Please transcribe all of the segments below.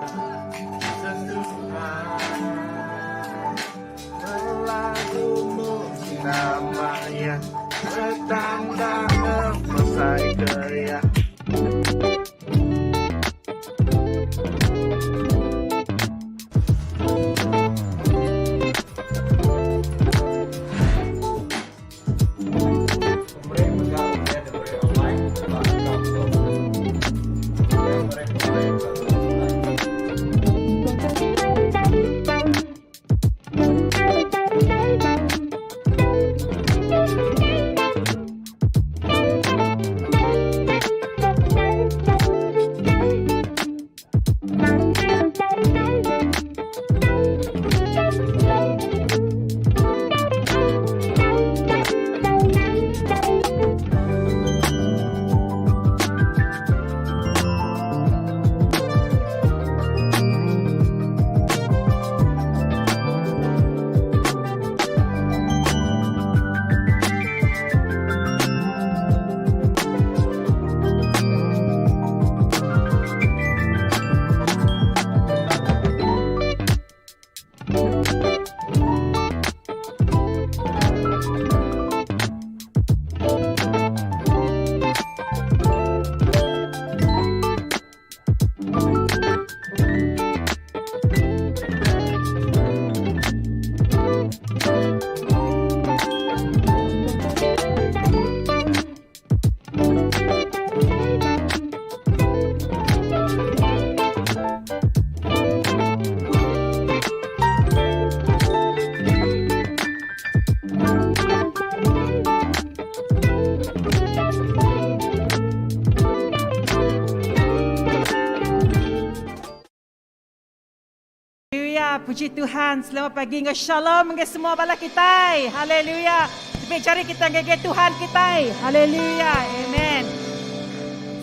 Pemeri mega ulih diberi online ba akaun tu. Ulih meri pemeri ba website. Haleluya, puji Tuhan. Selamat pagi enggau shalom ngagai semua bala kitai. Haleluya. Tepik jari kita ngagai Tuhan kitai. Haleluya. Amen.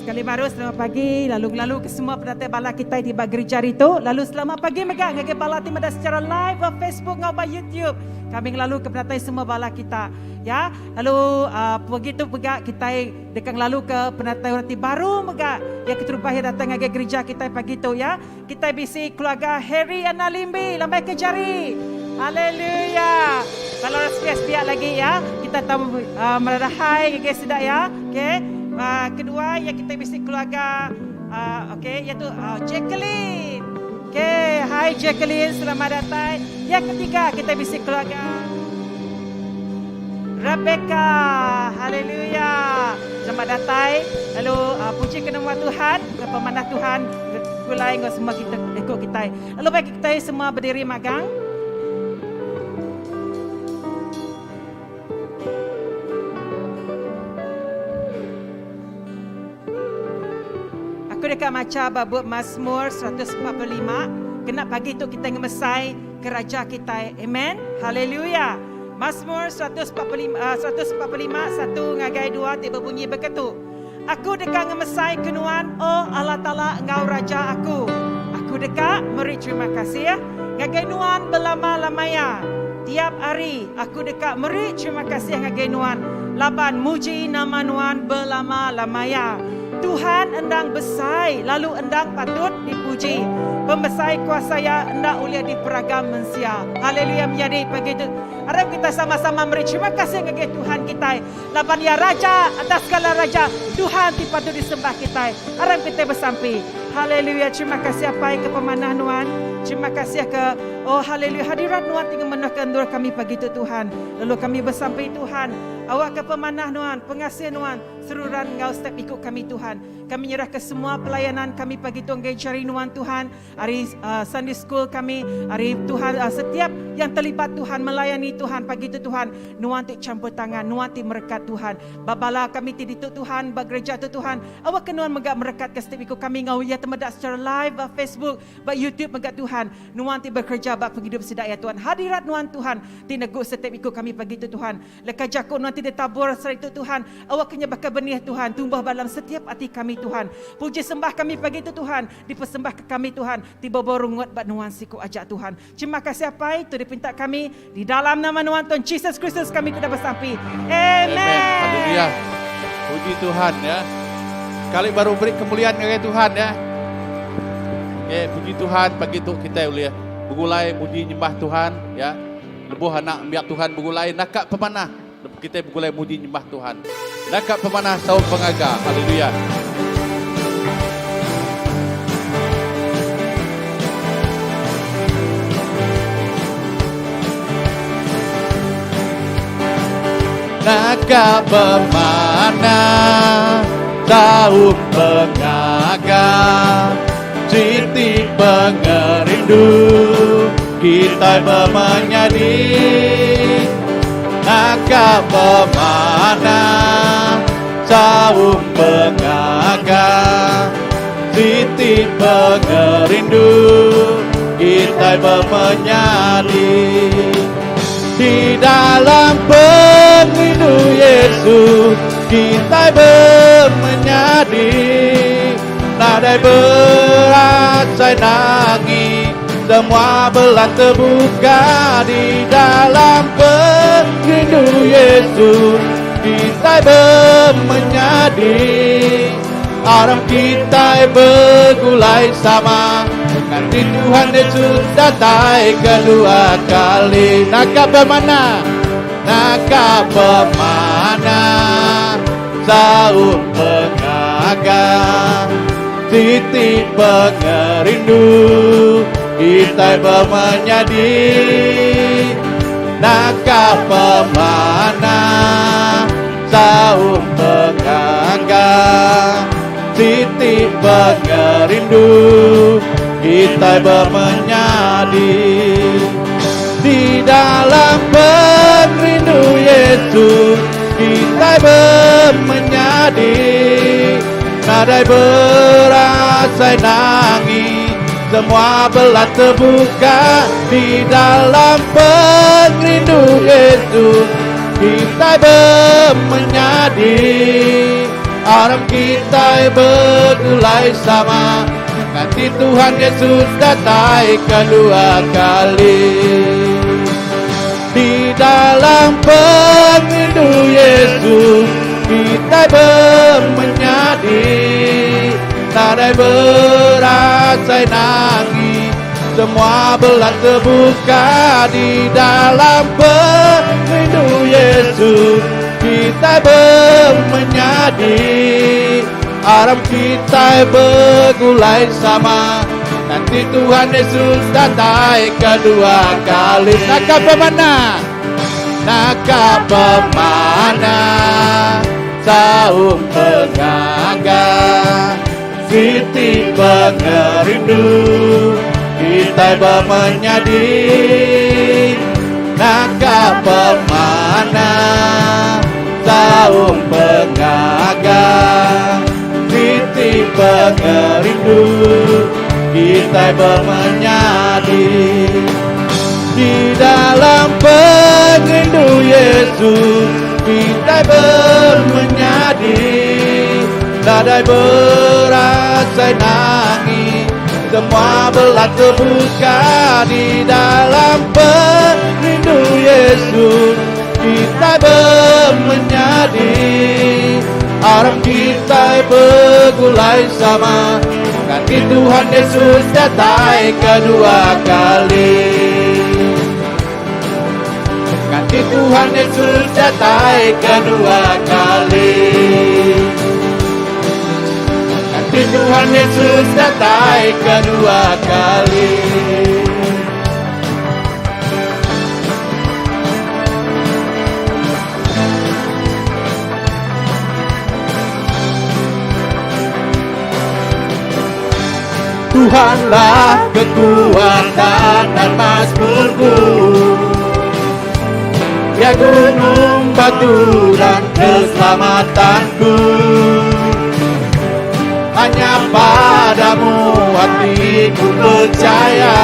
Sekali baru selamat pagi lalu ngelalu ke semua penatai bala kitai ti ba gereja ditu. Lalu selamat pagi mega ngagai bala ti meda secara live ba Facebook enggau ba YouTube. Kami ngelalu ke penatai semua bala kita. Ya, lalu uh, pagi tu mega kitai deka ngelalu ke penatai orang ti baru mega ya keterubah ya datang ngagai gereja kitai pagi tu ya. Kitai bisi keluarga Harry Anna Limbi lambai ke jari. Haleluya. Kalau orang sepiak-sepiak lagi ya, kita tahu uh, meradahai ngagai sida ya. Okey. Uh, kedua ya kita bisi keluarga uh, okey iaitu uh, Jacqueline. Okey, hai Jacqueline, selamat datang. Yang ketiga kita bisi keluarga Rebecca. Haleluya. Selamat datang. Lalu uh, puji ke nama Tuhan, ke pemanah Tuhan gulai enggau semua kita ikut kita. Lalu baik kita semua berdiri magang. Aku deka macha ba bup Mazmur 145. Kena pagi tu kita ngemesai ke raja kita. Amen. Haleluya. Mazmur 145, 145 satu ngagai dua ti bebunyi beketu. Aku deka ngemesai ke nuan, O Allah Taala enggau Raja aku. Aku deka meri terima kasih ngagai nuan belama-lamaya. Tiap hari aku deka meri terima kasih ngagai nuan laban muji nama nuan belama-lamaya. Tuhan endang besai lalu endang patut dipuji. Pemesai kuasa Iya enda ulih diperagam mensia. Haleluya menyadi pagi tu. Arap kita sama-sama meri terima kasih ngagai Tuhan kitai laban Iya Raja atas segala raja, Tuhan ti patut disembah kitai. Arap kitai besampi. Haleluya terima kasih Apai ke pemanah nuan. Terima kasih ke oh haleluya hadirat nuan ti ngemenuhka endur kami pagi tu Tuhan. Lalu kami besampi Tuhan awakka pemanah nuan, pengasih nuan seruran enggau setiap iku kami Tuhan. Kami nyerahka semua pelayanan kami pagi tu enggai jari nuan Tuhan ari uh, Sunday School kami ari Tuhan uh, setiap yang terlibat Tuhan melayani Tuhan pagi tu Tuhan nuan ti campur tangan nuan ti merekat Tuhan babala kami ti ditu Tuhan ba gereja tu Tuhan awak ke nuan mega merekat ke setiap iku kami ngau ia temeda secara live ba Facebook ba YouTube mega Tuhan nuan ti bekerja ba pengidup sida ya Tuhan hadirat nuan Tuhan ti negu setiap iku kami pagi tu Tuhan Leka jaku nuan ti ditabur sehari tu Tuhan, awakka nya baka benih Tuhan, tumbuh ba dalam setiap ati kami Tuhan. Puji sembah kami pagi tu Tuhan, dipersembahka kami Tuhan, ti beberungut ba nuan siku aja Tuhan. Terima kasih Apai, tu dipinta kami, di dalam nama nuan Tuhan Jesus Kristus kami tu dah besampi. Amen. Amen. Haleluya. Puji Tuhan ya. Sekali baru beri kemuliaan ngagai Tuhan ya. Okay, puji Tuhan pagi tu kitai ulih begulai muji nyembah Tuhan ya. Lebuh anak nembiak Tuhan begulai naka pemanah kitai begulai muji nyembah Tuhan. Naka pemanah saum pengaga. Haleluya. Naka pemanah saum pengaga Siti pengerindu kitai bemenyadi Naka pemanah saum pengaga Siti pengerindu kitai bemenyadi Di dalam pengerindu Yesus kitai bemenyadi Nadai berasai nangi Semua belah terbuka Di dalam pengerindu Yesus kitai bemenyadi Aram kitai begulai sama Nganti Tuhan Yesus datai kedua kali. Naka pemana, naka pemana, saum pengaga, siti pengerindu kitai bemenyadi. Naka pemana. Saum pengaga Siti pengerindu Kitai bemenyadi Di dalam pengerindu Yesus Kitai bemenyadi Nadai berasai nangi Semua belah terbuka Di dalam pengerindu Yesus Kitai bemenyadi Aram kitai begulai sama Nganti Tuhan Yesus datai kedua kali Di dalam pengerindu Yesus Kitai bemenyadi Nadai berasai nangi Semua belah terbuka di dalam pengerindu Yesus Kitai bemenyadi Aram kitai begulai sama Nanti Tuhan Yesus datai kedua kali Naka pemana Naka pemana Saum pengaga Siti pengerindu kitai bemenyadi Naka pemanah saum pengaga Siti pengerindu kitai bemenyadi Di dalam pengerindu Yesus kitai bemenyadi Nadai berasai nangi Semua belah terbuka di dalam pengerindu Yesus Kitai bemenyadi Aram kitai begulai sama Nganti Tuhan Yesus datai kedua kali Nganti Tuhan Yesus datai kedua kali Nganti Tuhan Yesus datai kedua kali Tuhanlah kekuatan dan mazmurku Dia gunung batu dan keselamatanku Hanya padamu hatiku percaya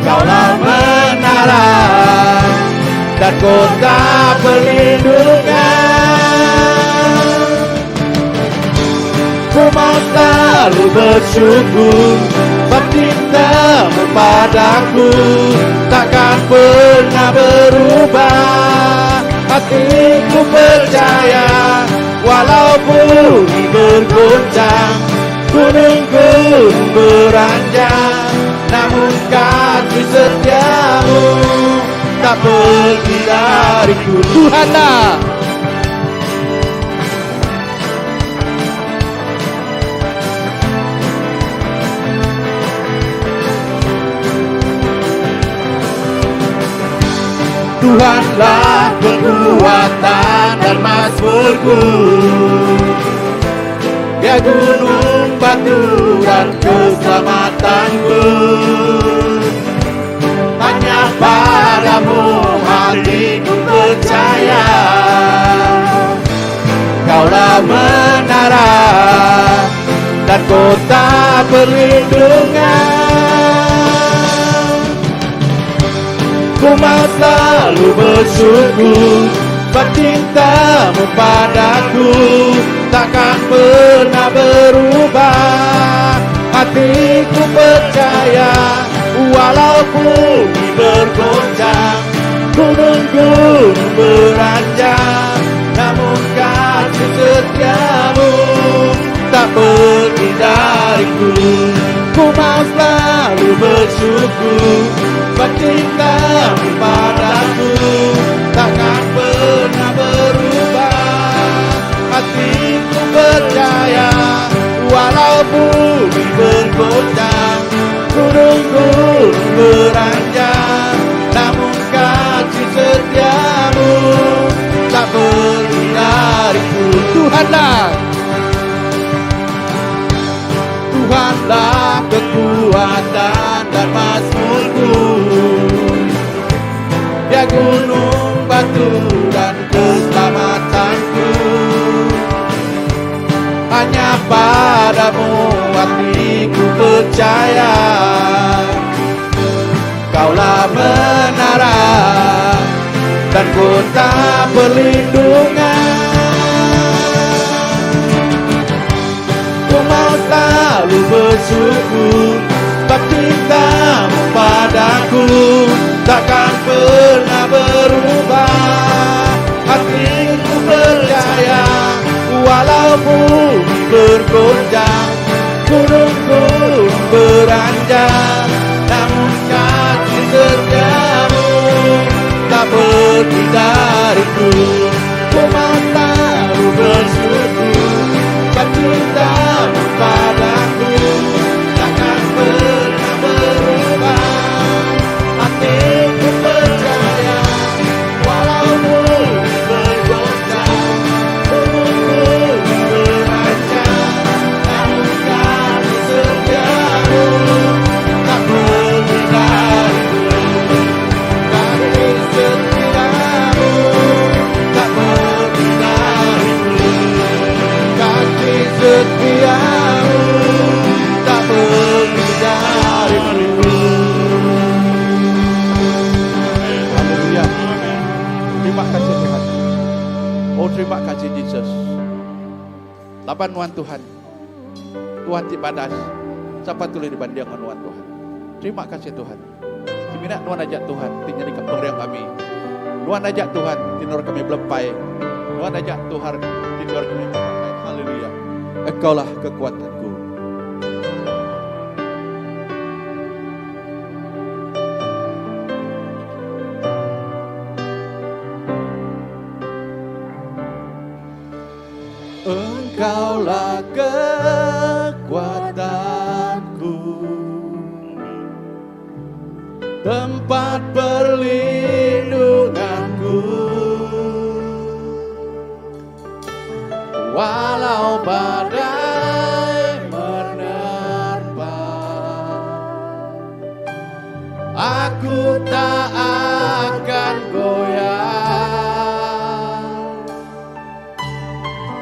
Kaulah menara dan kota perlindungan Ku mau selalu bersyukur Sebab cintamu padaku Takkan pernah berubah Hatiku percaya Walau bumi bergoncang. Gunung-gunung beranjak, namun kasih setiamu tak pergi dariku. Tuhanlah. Tuhanlah kekuatan dan mazmurku, Dia gunung batu dan keselamatanku. Hanya padamu hatiku percaya, Kaulah menara dan kota perlindungan. Ku mau selalu bersyukur sebab cintamu padaku takkan pernah berubah. Hatiku percaya walau bumi bergoncang, gunung-gunung beranjak, namun kasih setiamu tak pergi dariku. Ku mau selalu bersyukur sebab cintamu padaku takkan pernah berubah. Hatiku percaya walau bumi bergoncang, gunung-gunung beranjak, namun kasih setiamu tak pergi dariku. Tuhanlah, Tuhanlah kekuatan dan mazmurku, Dia gunung batu dan keselamatanku. Hanya padamu hatiku percaya, Kaulah menara dan kota perlindungan. Ku mau selalu bersyukur sebab cintamu padaku takkan pernah berubah. Hatiku percaya walau bumi bergoncang, gunung-gunung beranjak, namun kasih setiamu tak pergi dariku. Ku mau selalu bersyukur sebab cintamu padaku takkan pernah berubah. Hatiku percaya walau bumi bergoncang, gunung-gunung beranjak, namun kasih setiamu tak pergi dariku. Kasih setiamu tak pergi dariku. Kasih setiamu tak pergi dariku. Haleluya. Terima kasih Tuhan. Oh terima kasih Jesus. Laban nuan Tuhan. Tuhan ti badas. Sapa tulih dibanding dengan nuan Tuhan. Terima kasih Tuhan. Semina nuan aja Tuhan ti nyadi ke pengering kami. Nuan aja Tuhan ti endur kami belepai. Nuan aja Tuhan ti endur kami bepanggai. Haleluya. Engkaulah kekuatanku. Engkaulah kekuatanku, tempat perlindunganku. Walau badai menerpa, aku tak akan goyah.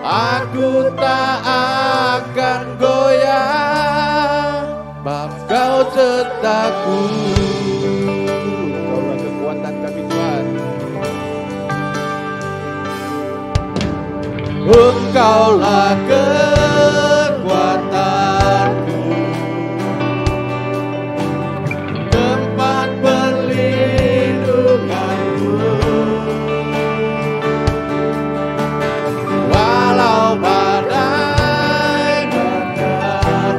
Aku tak akan goyah, bab kau sertaku. Kaulah kekuatan kami Tuhan. Engkaulah kekuatanku, tempat perlindunganku. Walau badai menerpa,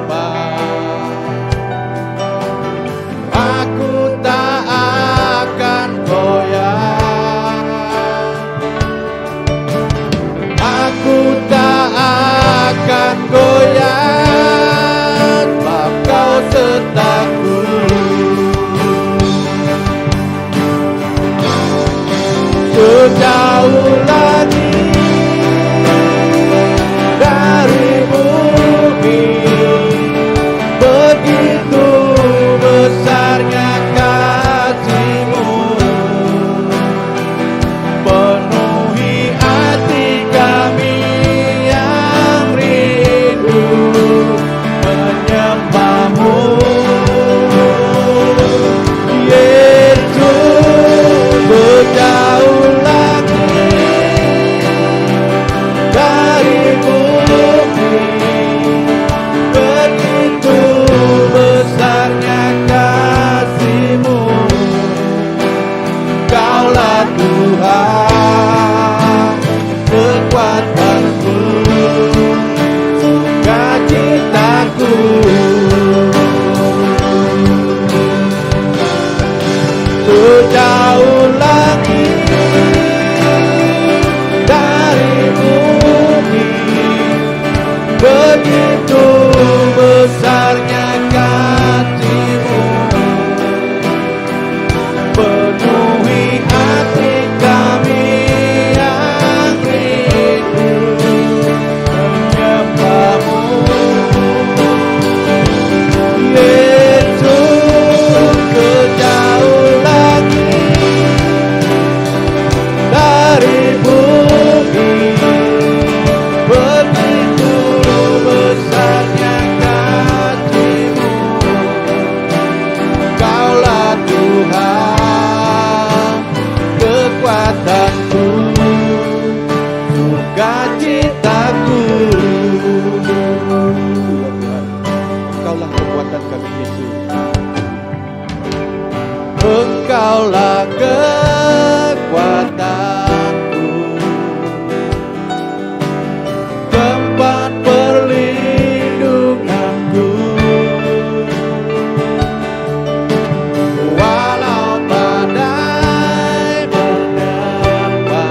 Kaulah kekuatanku, tempat perlindunganku. Walau badai menerpa,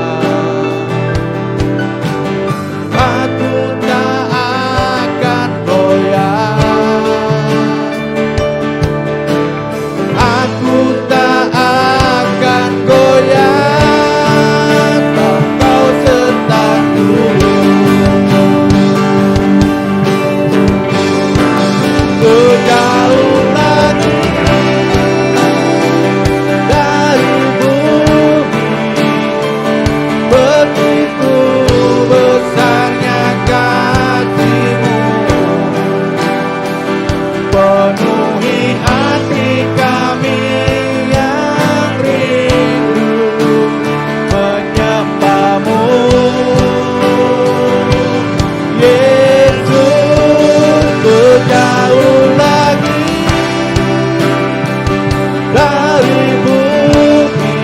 aku tak akan goyah. Aku tak akan goyah, sebab kau sertaku. Sejauh langit dari bumi, begitu besarnya kasih-Mu. Penuhi hati kami yang rindu menyembah-Mu. Yesus, sejauh langit dari bumi,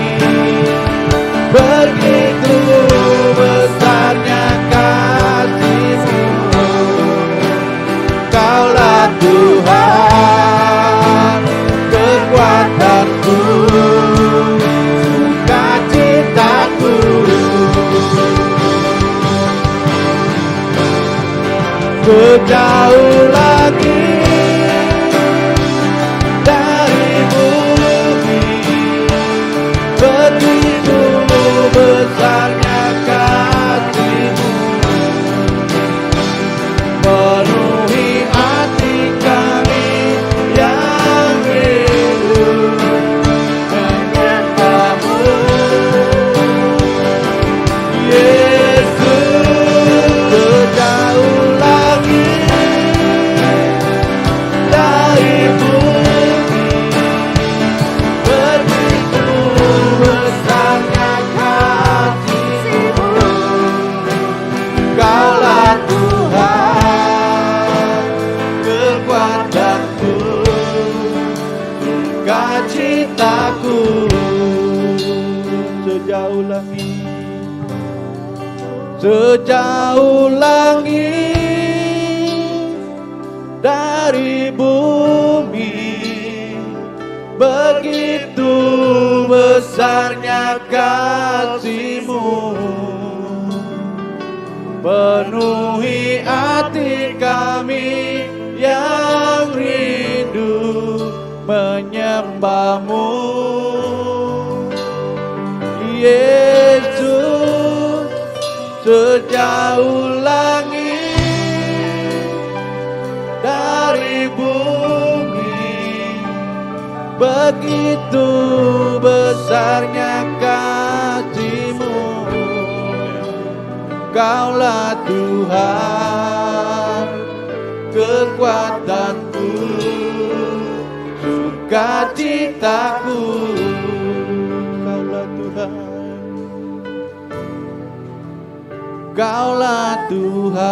begitu besarnya kasih-Mu. Kaulah Tuhan, kekuatanku, sukacitaku. Sejauh langit dari bumi, begitu besarnya kasih-Mu. Penuhi hati kami yang rindu menyembah-Mu. Yesus, sejauh langit dari bumi, begitu besarnya kasih-Mu. Kaulah Tuhan, kekuatanku, sukacitaku. Sejauh langit, sejauh langit dari bumi, begitu besarnya kasih-Mu. Penuhi hati kami yang rindu menyembah-Mu. Yesus, sejauh langit dari bumi, begitu besarnya kasih-Mu. Kaulah Tuhan, kekuatanku, sukacitaku. Kaulah Tuhan, Kaulah Tuhan,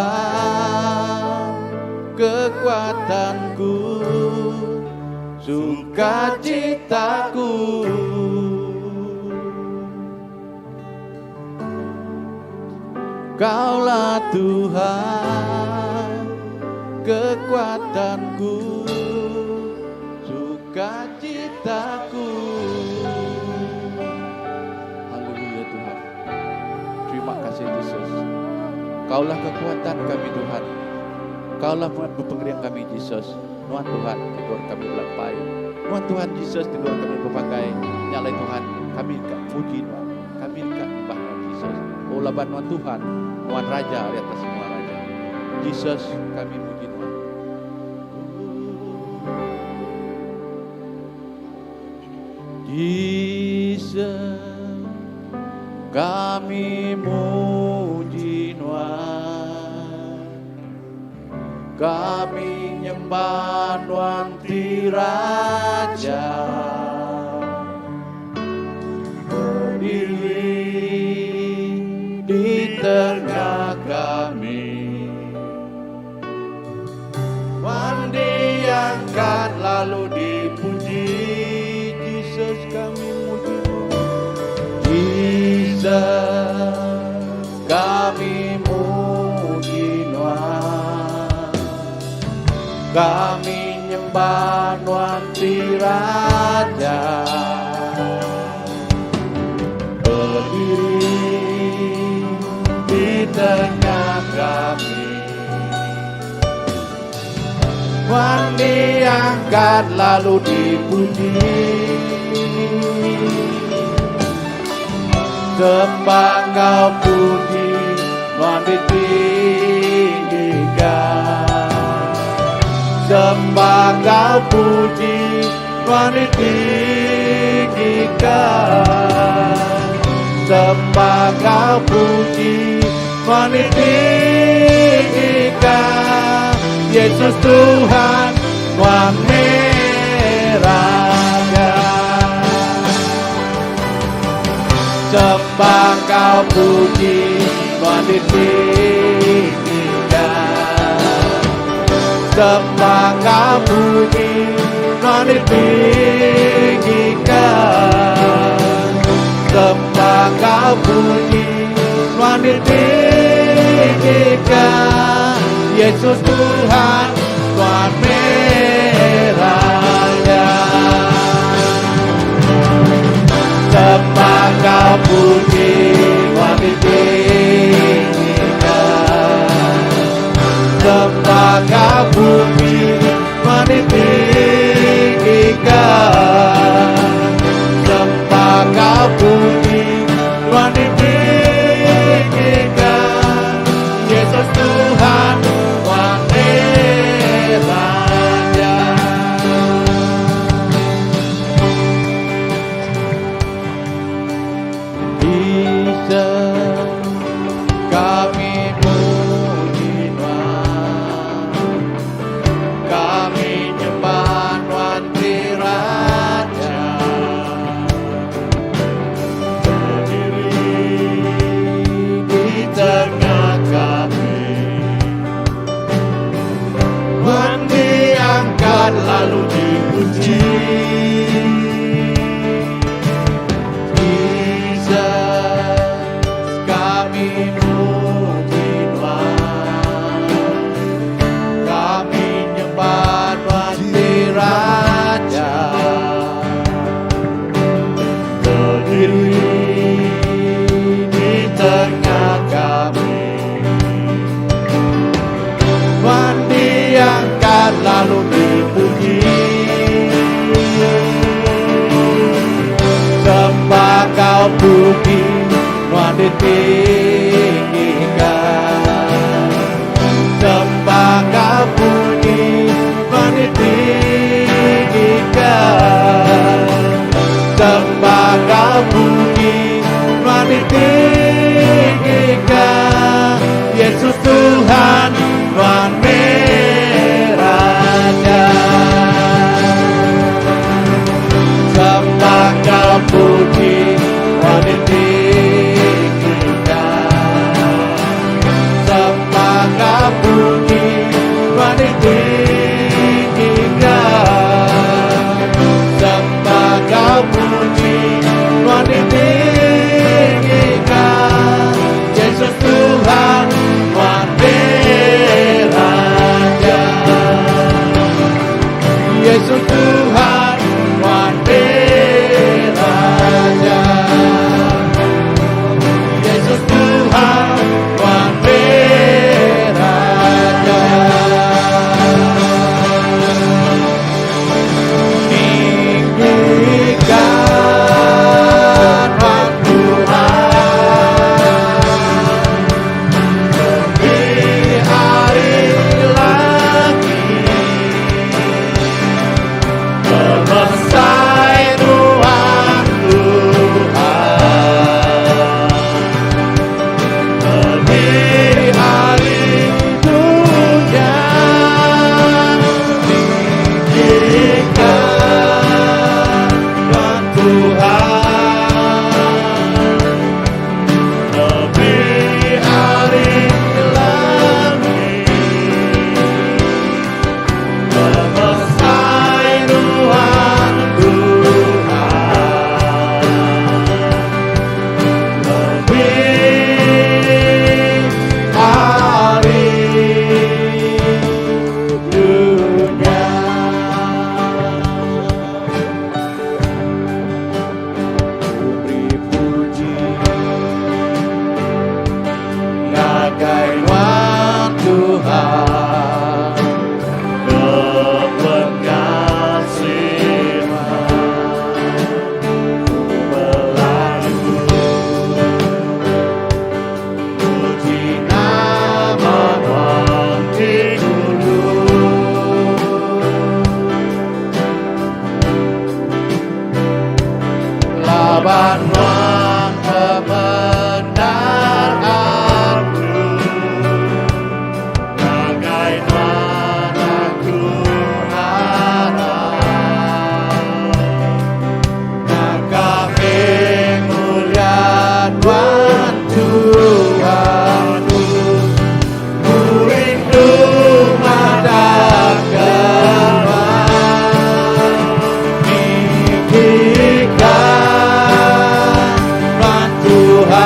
kekuatanku, sukacitaku. Kaulah Tuhan, kekuatanku, sukacitaku. Haleluya Tuhan. Terima kasih Jesus. Kaulah kekuatan kami Tuhan. Kaulah pengering kami Jesus. Nuan Tuhan tidur kami belapai. Nuan Tuhan Jesus tidur kami bepakai. Nya alai Tuhan kami ka muji Nuan. Kami ka nyembah Nuan Jesus. Oh laban Nuan Tuhan, Nuan Raja ari atas semua raja. Jesus kami muji Nuan. Jesus kami muji Nuan. Kami nyembah Nuan ti Raja. Berdiri di tengah kami. Nuan diangkat lalu dipuji. Jesus kami. Jesus, kami muji Nuan. Kami nyembah Nuan ti Raja. Berdiri di tengah kami. Nuan diangkat lalu dipuji. Sembah enggau puji Nuan ditinggikan. Sembah enggau puji Nuan ditinggikan. Sembah enggau puji Nuan ditinggikan. Yesus Tuhan Nuan meh Raja. Sembah enggau puji Nuan ditinggikan. Sembah enggau puji Nuan ditinggikan. Sembah enggau puji Nuan ditinggikan. Yesus Tuhan Nuan meh Raja. Sembah enggau puji Nuan ditinggikan. Sembah enggau puji Nuan ditinggikan. Sembah enggau puji Nuan ditinggikan. Yesus Tuhan Nuan meh Raja. Jesus, kami muji Nuan. Kami nyembah Nuan ti Raja. Berdiri di tengah kami. Nuan diangkat lalu dipuji. Jesus, kami muji Nuan. Kami nyembah Nuan ti Raja. Berdiri di tengah kami. Nuan diangkat lalu dipuji. Sembah enggau puji Nuan ditinggikan. Sembah enggau puji Nuan ditinggikan. Sembah enggau puji Nuan ditinggikan. Yesus Tuhan Nuan meh Raja. Sembah enggau puji Nuan ditinggikan. Sembah enggau puji Nuan ditinggikan. Sembah enggau puji Nuan ditinggikan. Yesus Tuhan Nuan meh Raja. Yesus Tuhan Nuan meh Raja. Laban nuan pemendar aku Ngagai nuan aku arap Naka mulia nuan Tuhanku Ku rindu madah ke nuan Nitihka nuan Tuhan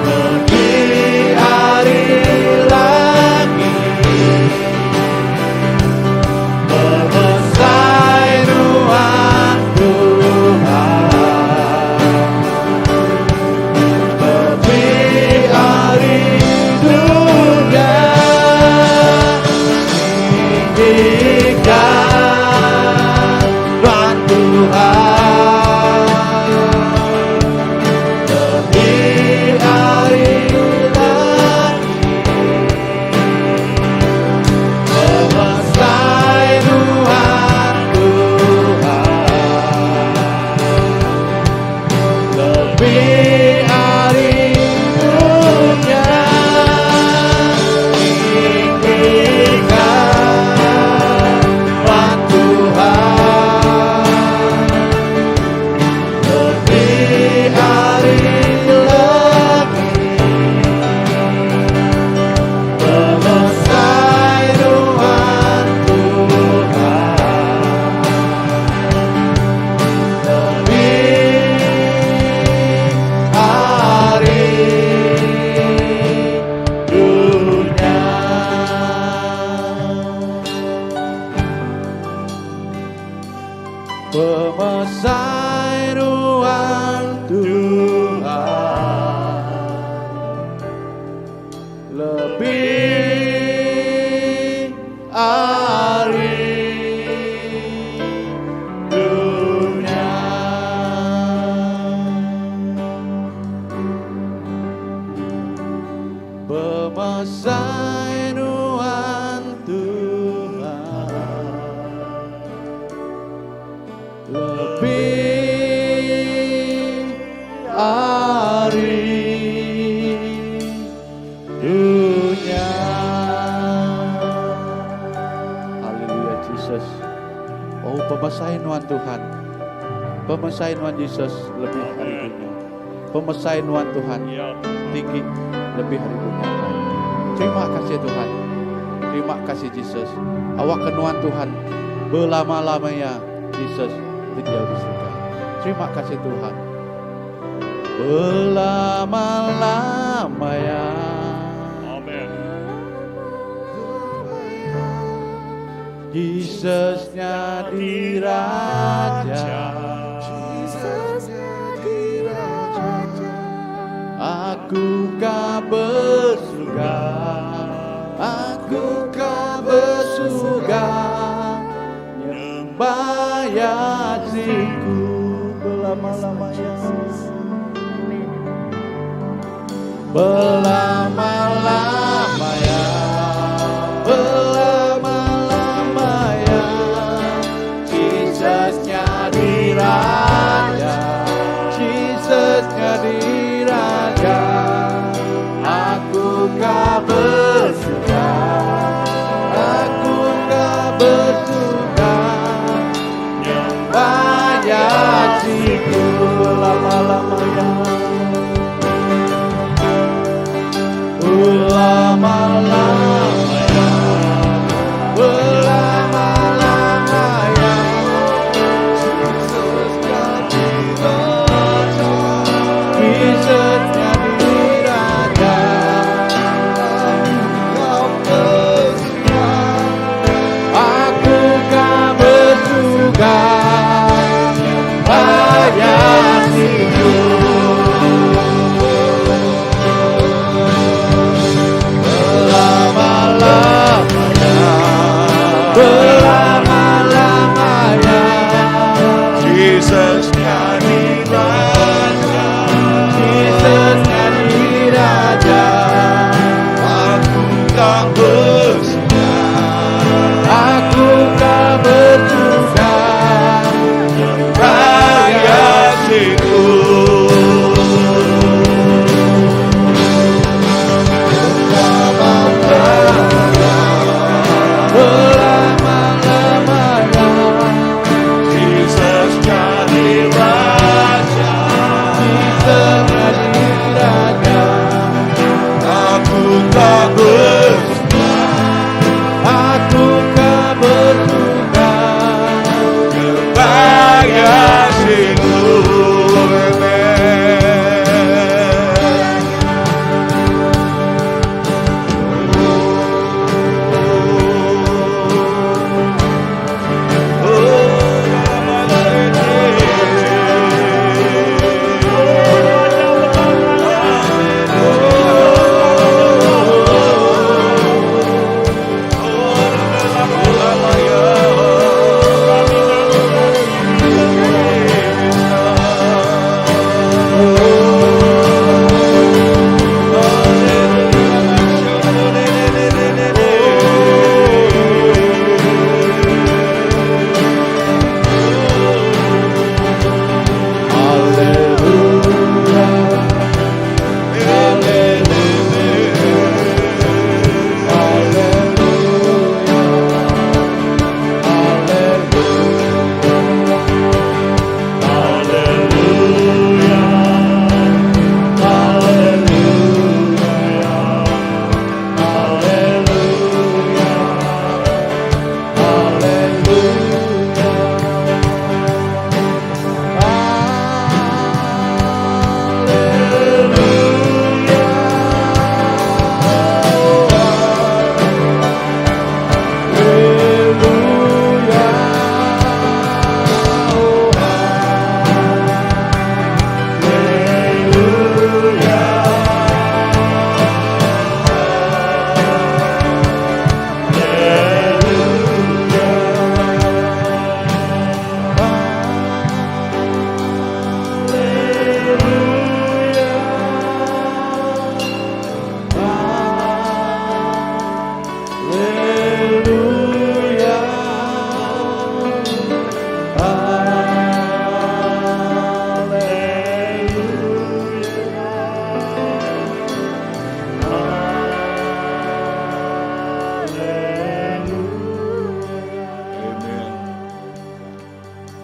Lebih ari langit Pemesai nuan Tuhan Lebih ari dunya Tinggikan nuan Tuhan Lebih ari langit Pemesai nuan Tuhan Lebih ari dunya Tinggikan nuan Tuhan Lebih ari langit Pemesai nuan Tuhan Lebih ari dunya. Pemesai nuan Tuhan Lebih ari dunya. Pemesai nuan Tuhan Lebih ari dunya. Haleluya Jesus. Oh pemesai nuan Tuhan. Pemesai nuan Jesus lebih ari dunya. Pemesai nuan Tuhan tinggi lebih ari dunya. Terima kasih Tuhan. Terima kasih Jesus. Awak ke nuan Tuhan belama-lamanya Jesus diau di surga. Terima kasih Tuhan. Belama-lamanya. Amen. Jesus nyadi raja. Jesus nyadi raja. Aku ka bersuka. Aku ka bersuka. Nyembah Yesusku belama-lamanya. Amen. Belama-lamanya. Belama-lamanya. Jesus nyadi raja. Jesus nyadi raja. Aku ka bersuka. Aku ka bersuka. Nyembah Yesusku belama-lamanya.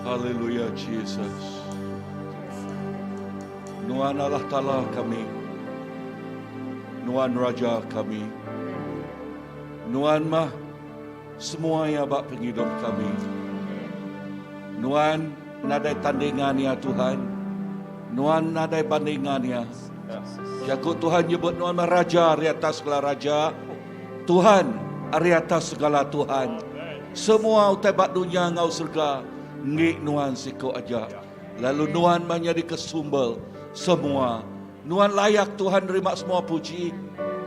Haleluya Jesus. Nuan Allah Taala kami. Nuan Raja kami. Nuan mah semua iya ba pengidup kami. Nuan nadai tandingan iya Tuhan. Nuan nadai bandingan iya. Jaku Tuhan nyebut nuan mah Raja ari atas segala raja, Tuhan ari atas segala tuhan. Semua utai ba dunya enggau serega enggi nuan siku aja. Lalu nuan mah nyadika sumber semua. Nuan layak Tuhan nerima semua puji.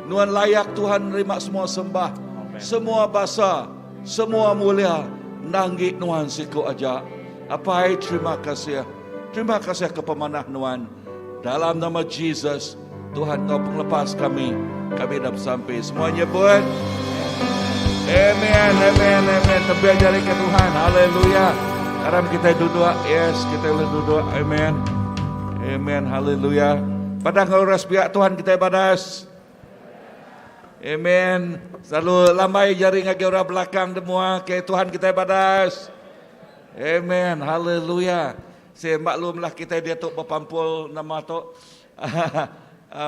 Nuan layak Tuhan nerima semua sembah. Semua basa, semua mulia endang enggi nuan siku aja. Apai terima kasih. Terima kasih ke pemanah nuan. Dalam nama Jesus, Tuhan enggau pengelepas kami, kami dah besampi. Semua nyebut Amen, amen, amen. Tebih jari ke Tuhan. Haleluya. Aram kita duduk. Yes, kita boleh duduk. Amen. Amen. Haleluya. Padah enggau orang sepiak Tuhan kita badas. Amen. Selalu lambai jari ngagai orang belakang demua ke Tuhan kita badas. Amen. Haleluya. Si maklumlah kitai diatu bepampul nama tu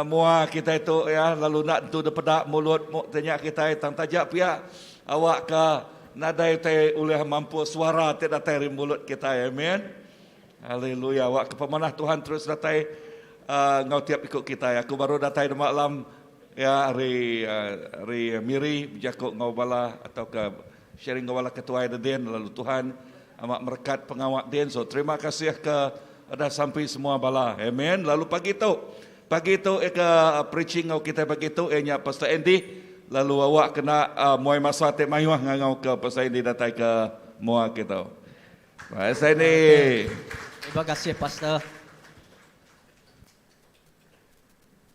mua kitai tu ya lalu enda tentu dipeda mulut mu ti nya kitai tang taja pia awakka nadai utai ulih mampul suara ti datai ari mulut kitai amen. Haleluya awakka pemanah Tuhan terus datai enggau tiap iku kitai. Aku baru datai dema alam ya ari ari Miri bejaku enggau bala atauka Sharing enggau bala ketuai da din lalu Tuhan amat merekat pengawa din so terima kasih ke udah sampi semua bala amen lalu pagi tu pagi tu iya ke preaching enggau kitai pagi tu iya nya Pastor Andy lalu awak kena muai masa ti mayuh ngangau ke Pastor Andy datai ke mua kita. Pastor Andy. Terima kasih Pastor.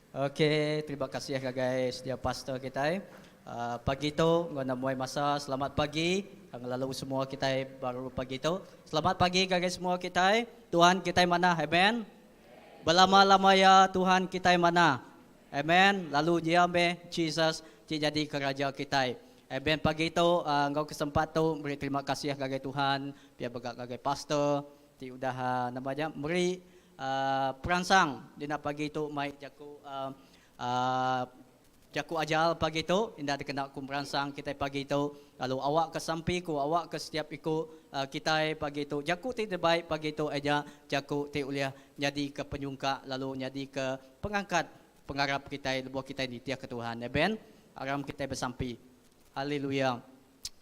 Ok, terima kasih ngagai sedia pastor kitai. Uh, pagi tu enggau nemuai masa selamat pagi ngelalu semua kitai baru pagi tu. Selamat pagi ngagai semua kitai. Tuhan kitai manah. Amen. Belama-lama ya Tuhan kitai manah. Amen. Lalu dia meh Jesus ti jadi ke raja kitai. Amen. Pagi tu uh, enggau kesempat tu meri terima kasih ngagai Tuhan, pia mega ngagai pastor ti udah uh, nama nya meri Peransang dina pagi tu mai jaku jaku ajal pagi tu indah dikena ku meransang kitai pagi tu lalu awak ke sampi ku awak ke setiap iku kitai pagi tu jaku ti dibai pagi tu aja jaku ti ulih nyadi ke penyungkak lalu nyadi ke pengangkat pengarap kitai lebuh kitai nitih ke Tuhan. Amen. Aram kitai besampi. Haleluya.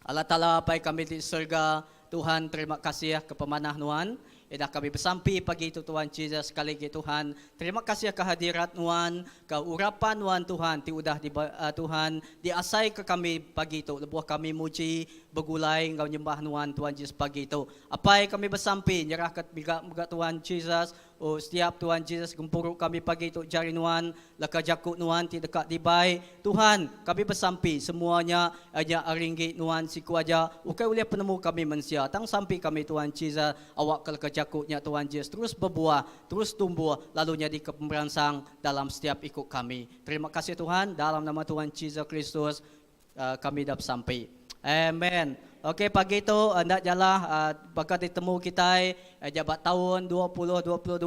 Allah Taala Apai kami ti serega, Tuhan terima kasih ke pemanah Nuan. Ida kami besampi pagi tu Tuhan Jesus sekali agi Tuhan, terima kasih ke hadirat Nuan, ke urapan Nuan Tuhan ti udah di Tuhan diasai ke kami pagi tu lebuh kami muji begulai enggau nyembah Nuan Tuhan Jesus pagi tu. Apai kami besampi nyerah ke mega mega Tuhan Jesus O setiap Tuhan Jesus gempuru kami pagi tu jari Nuan, leka jaku Nuan ti deka dibai. Tuhan, kami besampi semua nya nya ari enggi Nuan siku aja, ukai ulih penemu kami mensia. Tang sampi kami Tuhan Jesus, awakka leka jaku nya Tuhan Jesus terus bebuah, terus tumbuh lalu nyadika pemeransang dalam setiap iku kami. Terima kasih Tuhan, dalam nama Tuhan Jesus Kristus Kami dah besampi. Amen. Okey pagi tu enda jalah baka ditemu kitai aja ba taun 2022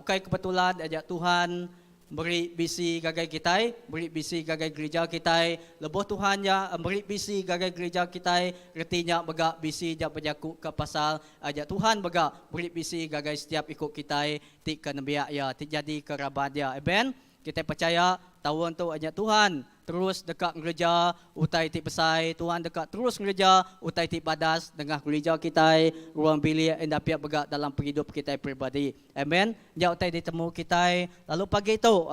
ukai kebetulan aja Tuhan meri bisi ngagai kitai, meri bisi ngagai gerija kitai. Lebuh Tuhan nya meri bisi ngagai gerija kitai reti nya mega bisi nya bejaku ka pasal aja Tuhan mega meri bisi ngagai setiap iku kitai ti ke nembiak iya ti jadi ke raban iya. Amen. Kitai pechaya taun tu aja Tuhan terus deka ngereja utai ti besai. Tuhan deka terus ngereja utai ti badas nengah gerija kitai, ruang bilik enda pia mega dalam pengidup kitai peribadi. Amen. Nya utai ditemu kitai. Lalu pagi tu,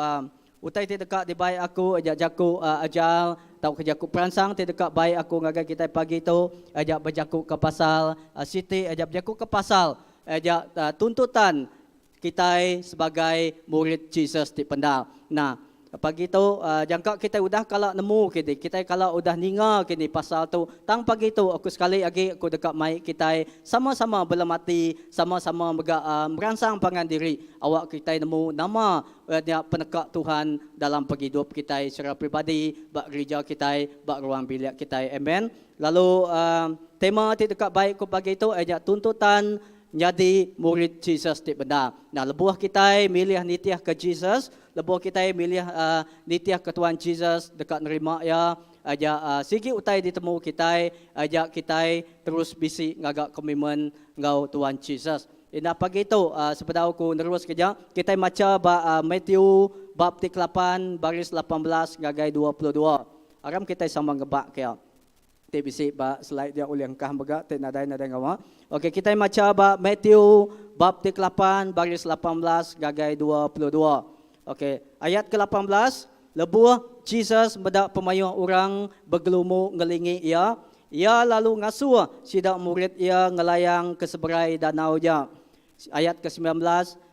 utai ti deka dibai aku nya jaku ajar tauka jaku peransang ti deka bai aku ngagai kitai pagi tu nya bejakuka pasal siti nya bejakuka pasal nya tuntutan Kitai sebagai murid Jesus ti pendar. Nah, pagi tu jangka kitai udah kala nemu kini, kitai kala udah ninga kini pasal tu. Tang pagi tu aku sekali agi aku deka mai kitai sama-sama belemati, sama-sama mega meransang pangan diri awak kitai nemu nama nya peneka Tuhan dalam pengidup kitai secara peribadi, ba gerija kitai, ba ruang bilik kitai. Amen. Lalu tema ti deka bai ku pagi tu iya nya tuntutan. nyadi murid Jesus ti bendar. Nah, lebuh kitai milih nitihka Jesus, lebuh kitai milih uh, nitihka Tuhan Jesus deka nerima iya, aja uh, sigi utai ditemu kitai, aja kitai terus bisi ngaga komitmen enggau Tuhan Jesus. Indah pagi tu, uh, sebedau ku nerus keja, kitai macha ba uh, Matthew bab ti ke-8 baris 18 ngagai 22. Aram kitai sama ngebak ke iya. Ti bisi ba slide dia ulih engkah mega ti nadai nadai ngawa. Okey kitai macha ba Matthew bab ti ke-8 baris 18 ngagai 22. Okey ayat ke-18 lebuh Jesus meda pemayuh orang begelumu ngelingi iya, iya lalu ngasuh sida murid iya ngelayang ke seberai danau nya. Ayat ke-19,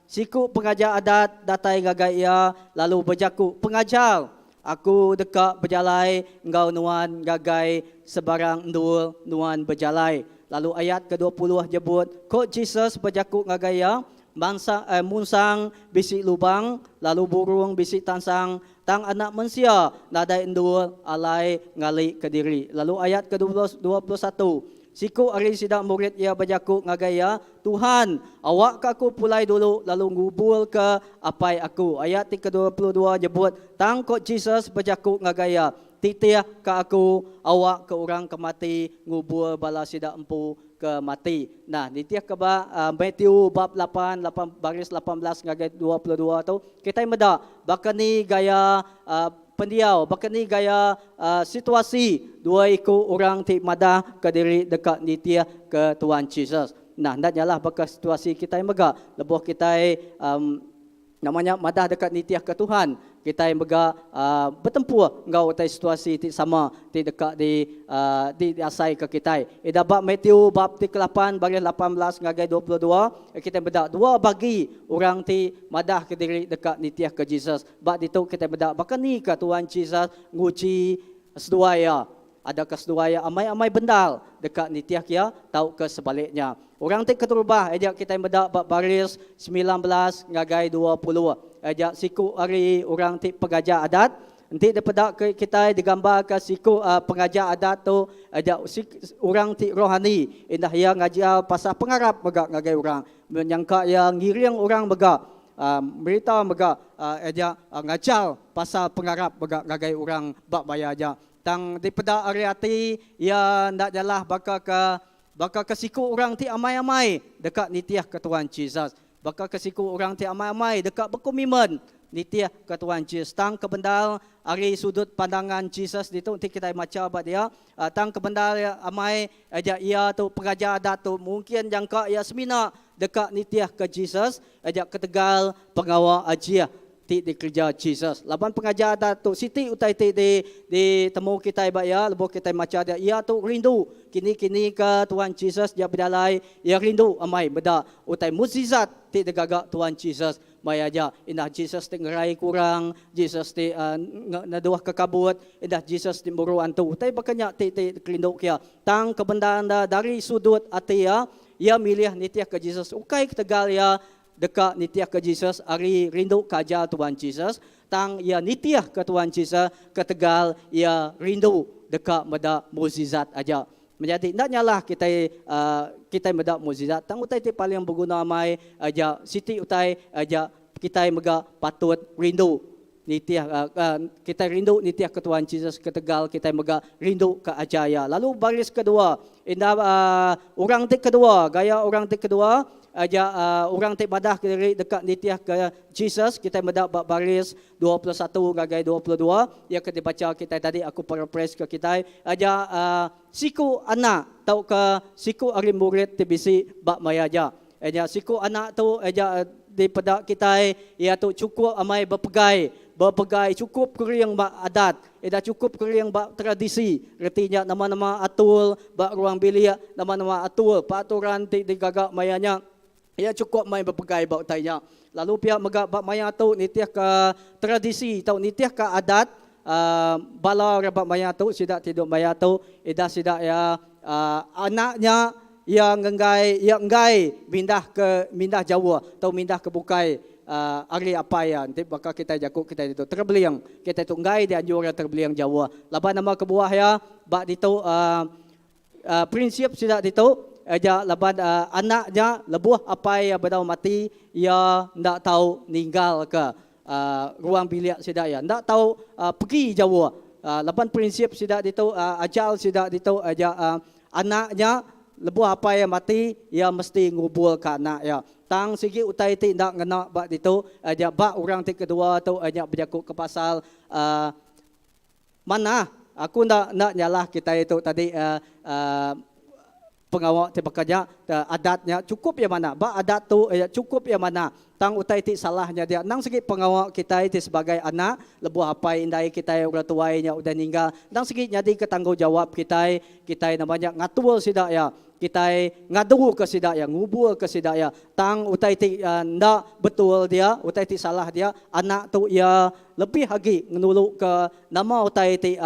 Siku pengajar adat datai ngagai iya lalu bejaku, Pengajar, aku deka bejalai enggau nuan ngagai sebarang endur nuan bejalai. Lalu ayat ke-20 nyebut, Ku Jesus bejaku ngagai iya, Mansa, eh, munsang bisi lubang, lalu burung bisi tansang, tang Anak Mensia nadai endur alai ngalika diri. Lalu ayat ke-21, Siku ari sida murid iya bejaku ngagai iya, Tuhan, awakka aku pulai dulu lalu ngubulka apai aku. Ayat ti ke-22 nyebut, Tang ku Jesus bejaku ngagai iya, Titihka aku, awakka orang ke mati ngubur bala sida empu ke mati. Nah, nitihka ba Matthew bab lapan, lapan, baris 18 ngagai 22 tu, kitai meda baka ni gaya Pendiau, baka ni gaya situasi dua iku orang ti madah ke diri deka nitih ke Tuan Jesus. Nah, enda nyalah baka situasi kitai mega lebuh kitai nama nya madah deka nitih ke Tuhan, kitai mega betempuh enggau utai situasi ti sama ti deka di diasai ke kitai. Ida ba Matthew bab ti kelapan baris 18 ngagai 22, kitai meda dua bagi orang ti madah ke diri deka nitih ke Jesus. Ba ditu kitai meda baka ni ka Tuhan Jesus nguji seduai iya. Adakah seduai iya amai-amai bendar deka nitihka iya tauka sebaliknya. Orang ti keterubah aja kitai meda ba baris 19 ngagai 20 aja siku ari orang ti pengajar adat. Enti dipeda kitai digambarka siku pengajar adat tu aja orang ti rohani indah iya ngajar pasal pengarap mega ngagai orang. Nyangka iya ngiring orang mega Berita mega aja ngajar pasal pengarap mega ngagai orang ba maya aja. Tang dipeda ari ati iya enda nyalah baka ke baka ke siku orang ti amai-amai deka nitihka Tuhan Jesus. Baka ke siku orang ti amai-amai deka bekomitmen nitihka Tuhan Jesus. Tang ke bendar ari sudut pandangan Jesus ditu enti kitai macha ba dia, tang ke bendar amai aja iya tu pengajar adat tu mungkin jangka iya semina deka nitihka Jesus aja ketegal pengawa ajih ti dikereja Jesus. Laban pengajar adat tu siti utai ti di ditemu kitai ba iya lebuh kitai macha dia, iya tu rindu kini-kini ke Tuhan Jesus dia bejalai, iya rindu amai meda utai mukjizat ti digaga Tuhan Jesus maya aja. Indah Jesus ti ngerai ke orang, Jesus ti uh, neduhka kabut, indah Jesus ti muru antu. Utai baka nya ti ti dikerindu ke iya. Tang kebendar enda dari sudut ati iya, Iya milih nitihka Jesus ukai ketegal iya deka nitihka Jesus ari rinduka ajar Tuhan Jesus, tang iya nitihka Tuhan Jesus ketegal iya rindu deka meda mukjizat aja. Menyadi enda nyalah kitai kitai meda mukjizat tang utai ti paling beguna amai aja siti utai aja kitai mega patut rindu Nitih kitai rindu nitihka Tuhan Jesus ketegal kitai mega rinduka ajar iya. Lalu baris kedua, indah orang ti kedua, gaya orang ti kedua aja orang ti madah diri deka nitihka Jesus, kitai meda ba baris 21 ngagai 22, iya ke dibacha kitai tadi aku paraphrase ke kitai aja siku anak tauka siku ari murid ti bisi ba maya aja. Iya nya siku anak tu aja dipeda kitai iya tu chukup amai bepegai bepegai chukup kering ba adat ida chukup kering ba tradisi reti nya nama-nama atur ba ruang bilik nama-nama atur peraturan ti digaga maya nya iya chukup amai bepegai ba utai nya lalu pia mega ba maya tu nitihka tradisi tau nitihka adat uhh bala orang ba maya tu sida ti duduk maya tu ida sida iya uhh anak nya Iya ngenggai iya enggai mindah ke mindah jauh tau mindah ke bukai ari apai iya enti baka kitai jaku kitai ditu terebeling kitai tu enggai dianjur iya terebeling jauh laban nama kebuah iya ba ditu uhh prinsip sida ditu. aja laban uh, anak nya lebuh apai iya bedau mati iya enda tau ninggal ke uh, ruang bilik sida iya. Enda tau uh, pergi jauh. Uh, laban prinsip sida ditu uh, ajal sida ditu aja uh, anak nya lebuh apai iya mati iya mesti ngubur ke anak iya. Tang sigi utai ti enda ngena ba ditu aja ba orang ti kedua tu aja bejaku ke pasal uh, Manah, aku enda enda nyalah kitai tu tadi uh, uh, pengawa ti baka nya, adat nya chukup iya manah. Ba adat tu iya chukup iya manah. Tang utai ti salah nya dia endang sigi pengawa kitai ti sebagai anak lebuh apai indai kitai orang tuai nya udah ninggal endang sigi nyadika tanggungjawab kitai, kitai nama nya ngatur sida iya. Kitai ngaduka sida iya, nguburka sida iya. Tang utai ti enda betul dia, utai ti salah dia, anak tu iya lebih agi ngenuluka nama utai ti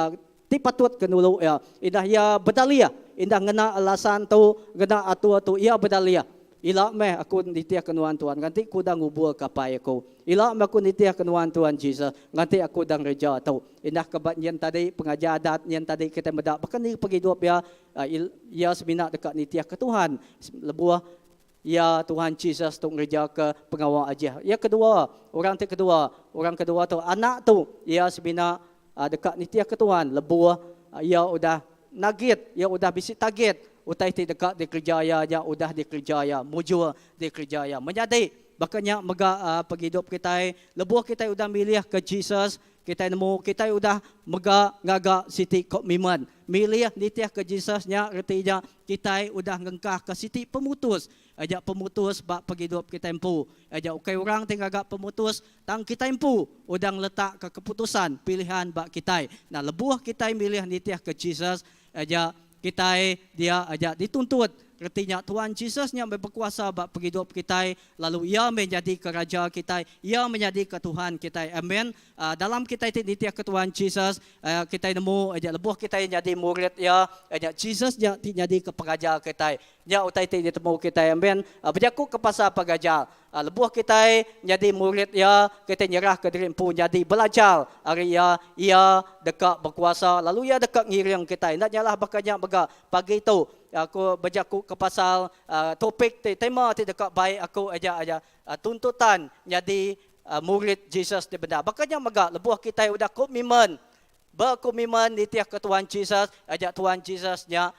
ti patut ke nulu iya. Indah iya bedalih, indah ngena alasan tu, ngena atur tu iya bedalih. Ila meh aku nitihka nuan Tuhan, nganti ku udah nguburka apai aku. Ila meh aku nitihka nuan Tuhan Jesus, nganti aku udah ngereja tu. Indah ke ba nyin tadi, pengajar adat nyin tadi kitai meda baka ni pengidup iya Iya semina deka nitihka Tuhan lebuh iya Tuhan Jesus tu ngerejaka pengawa ajih. Iya kedua, orang ti kedua, orang kedua tu anak tu iya semina deka nitihka Tuhan lebuh iya udah nagit, iya udah bisi target utai ti deka dikereja iya nya udah dikereja iya, mujur dikereja iya. Menyadi baka nya mega pengidup kitai lebuh kitai udah milihka Jesus, Kitai nemu kitai udah mega ngaga siti komitmen. Milih nitihka Jesus nya reti nya kitai udah ngengkahka siti pemutus. Aja pemutus ba pengidup kitai empu. Aja ukai orang ti ngaga pemutus tang kitai empu udah ngeletakka keputusan pilihan ba kitai. Nah lebuh kitai milih nitihka Jesus aja kitai dia aja dituntut. Reti nya Tuhan Jesus nya meh bekuasa ba pengidup kitai lalu Iya meh nyadika Raja kitai, Iya meh nyadika Tuhan kitai. Amen. Dalam kitai ti nitihka Tuhan Jesus, kitai nemu aja lebuh kitai nyadi murid Iya, nya Jesus nya ti nyadika pengajar kitai. Nya utai ti ditemu kitai. Amen. Bejaku ke pasal pengajar, lebuh kitai nyadi murid Iya, kitai nyerahka diri empu nyadi belajar ari Iya, Iya deka bekuasa lalu Iya deka ngiring kitai. Enda nyalah baka nya mega pagi tu. Aku bejaku ke pasal topik ti tema ti deka bai aku aja aja tuntutan nyadi murid Jesus ti bendar. Baka nya mega lebuh kitai udah komitmen bekomitmen nitihka Tuhan Jesus aja Tuhan Jesus nya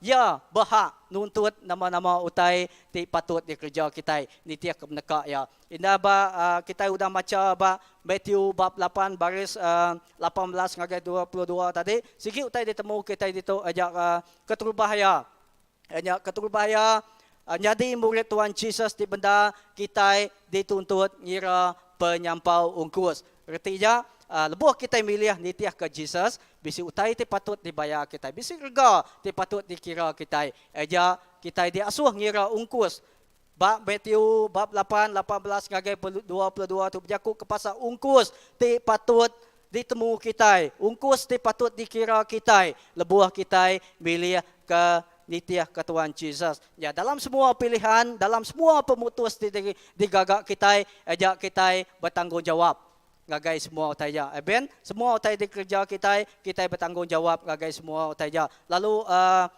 iya behak nuntut nama-nama utai ti patut dikereja kitai nitihka peneka iya. Indah ba kitai udah macha ba Matthew bab lapan baris 18 ngagai 22 tadi, sigi utai ditemu kitai ditu aja keterubah iya. Nya keterubah iya nyadi murid Tuhan Jesus ti bendar kitai dituntut ngira penyampau ungkus. Reti nya lebuh kitai milih nitihka Jesus, bisi utai ti patut dibayar kitai, bisi rega ti patut dikira kitai. Aja kitai diasuh ngira ungkus Ba Matthew bab lapan, 18 ngagai 22 tu bejaku ke pasal ungkus ti patut ditemu kitai, ungkus ti patut dikira kitai lebuh kitai milih ke nitihka Tuhan Jesus. Ya, dalam semua pilihan, dalam semua pemutus ti digaga kitai, aja kitai betanggungjawab ngagai semua utai nya. Amen. Semua utai dikereja kitai, kitai betanggungjawab ngagai semua utai nya. Lalu uh,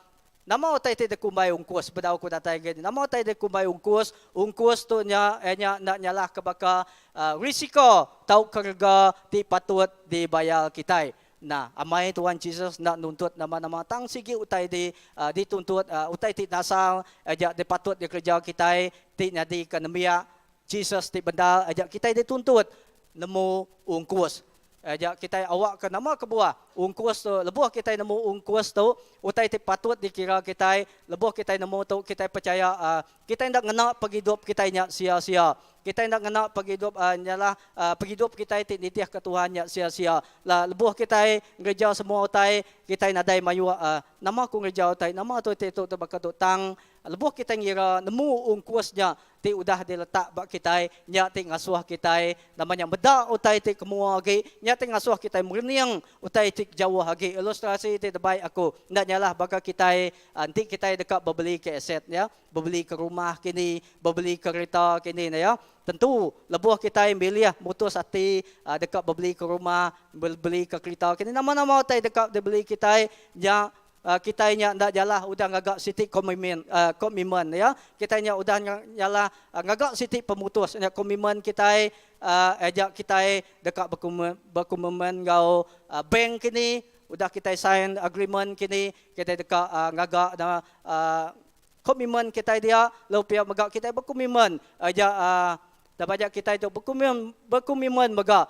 Nama utai ti dikumbai ungkus? Bedau aku datai agi. Nama utai dikumbai ungkus? Ungkus tu nya iya nya enda nyalahka baka risiko tauka rega ti patut dibayar kitai. Nah, amai Tuhan Jesus enda nuntut nama-nama tang sigi utai di dituntut utai ti dasar aja dipatut dikereja kitai ti nyadika nembiak Jesus ti bendar aja kitai dituntut nemu ungkus. Aja kitai awakka nama kebuah ungkus tu lebuh kitai nemu ungkus tu utai ti patut dikira kitai lebuh kitai nemu tu kitai pechaya uhh kitai enda ngena pengidup kitai nya sia-sia. Kitai enda ngena pengidup uhh nyalah uhh pengidup kitai ti nitihka Tuhan nya sia-sia. La lebuh kitai ngereja semua utai kitai nadai mayuh uhh nama ku ngereja utai nama tu ti tu baka tu tang lebuh kitai ngira nemu ungkus nya ti udah diletak ba kitai, nya ti ngasuh kitai nama nya meda utai ti kemua agi, nya ti ngasuh kitai merening utai ti jauh agi. Ilustrasi ti debai aku enda nyalah baka kitai enti kitai deka bebeli ke aset ya, bebeli ke rumah kini, bebeli ke kereta kini ne ya. Tentu lebuh kitai milih mutus ati deka bebeli ke rumah, bebeli ke kereta kini nama-nama utai deka dibeli kitai nya. kitai nya enda nyalah udah ngaga siti komitmen komitmen ya. Kitai nya udah nyalah ngaga siti pemutus nya komitmen kitai aja kitai deka bekomitmen enggau bank kini udah kitai sign agreement kini kitai deka ngaga komitmen kitai dia lalu pia mega kitai bekomitmen aja daba aja kitai tu bekomitmen bekomitmen mega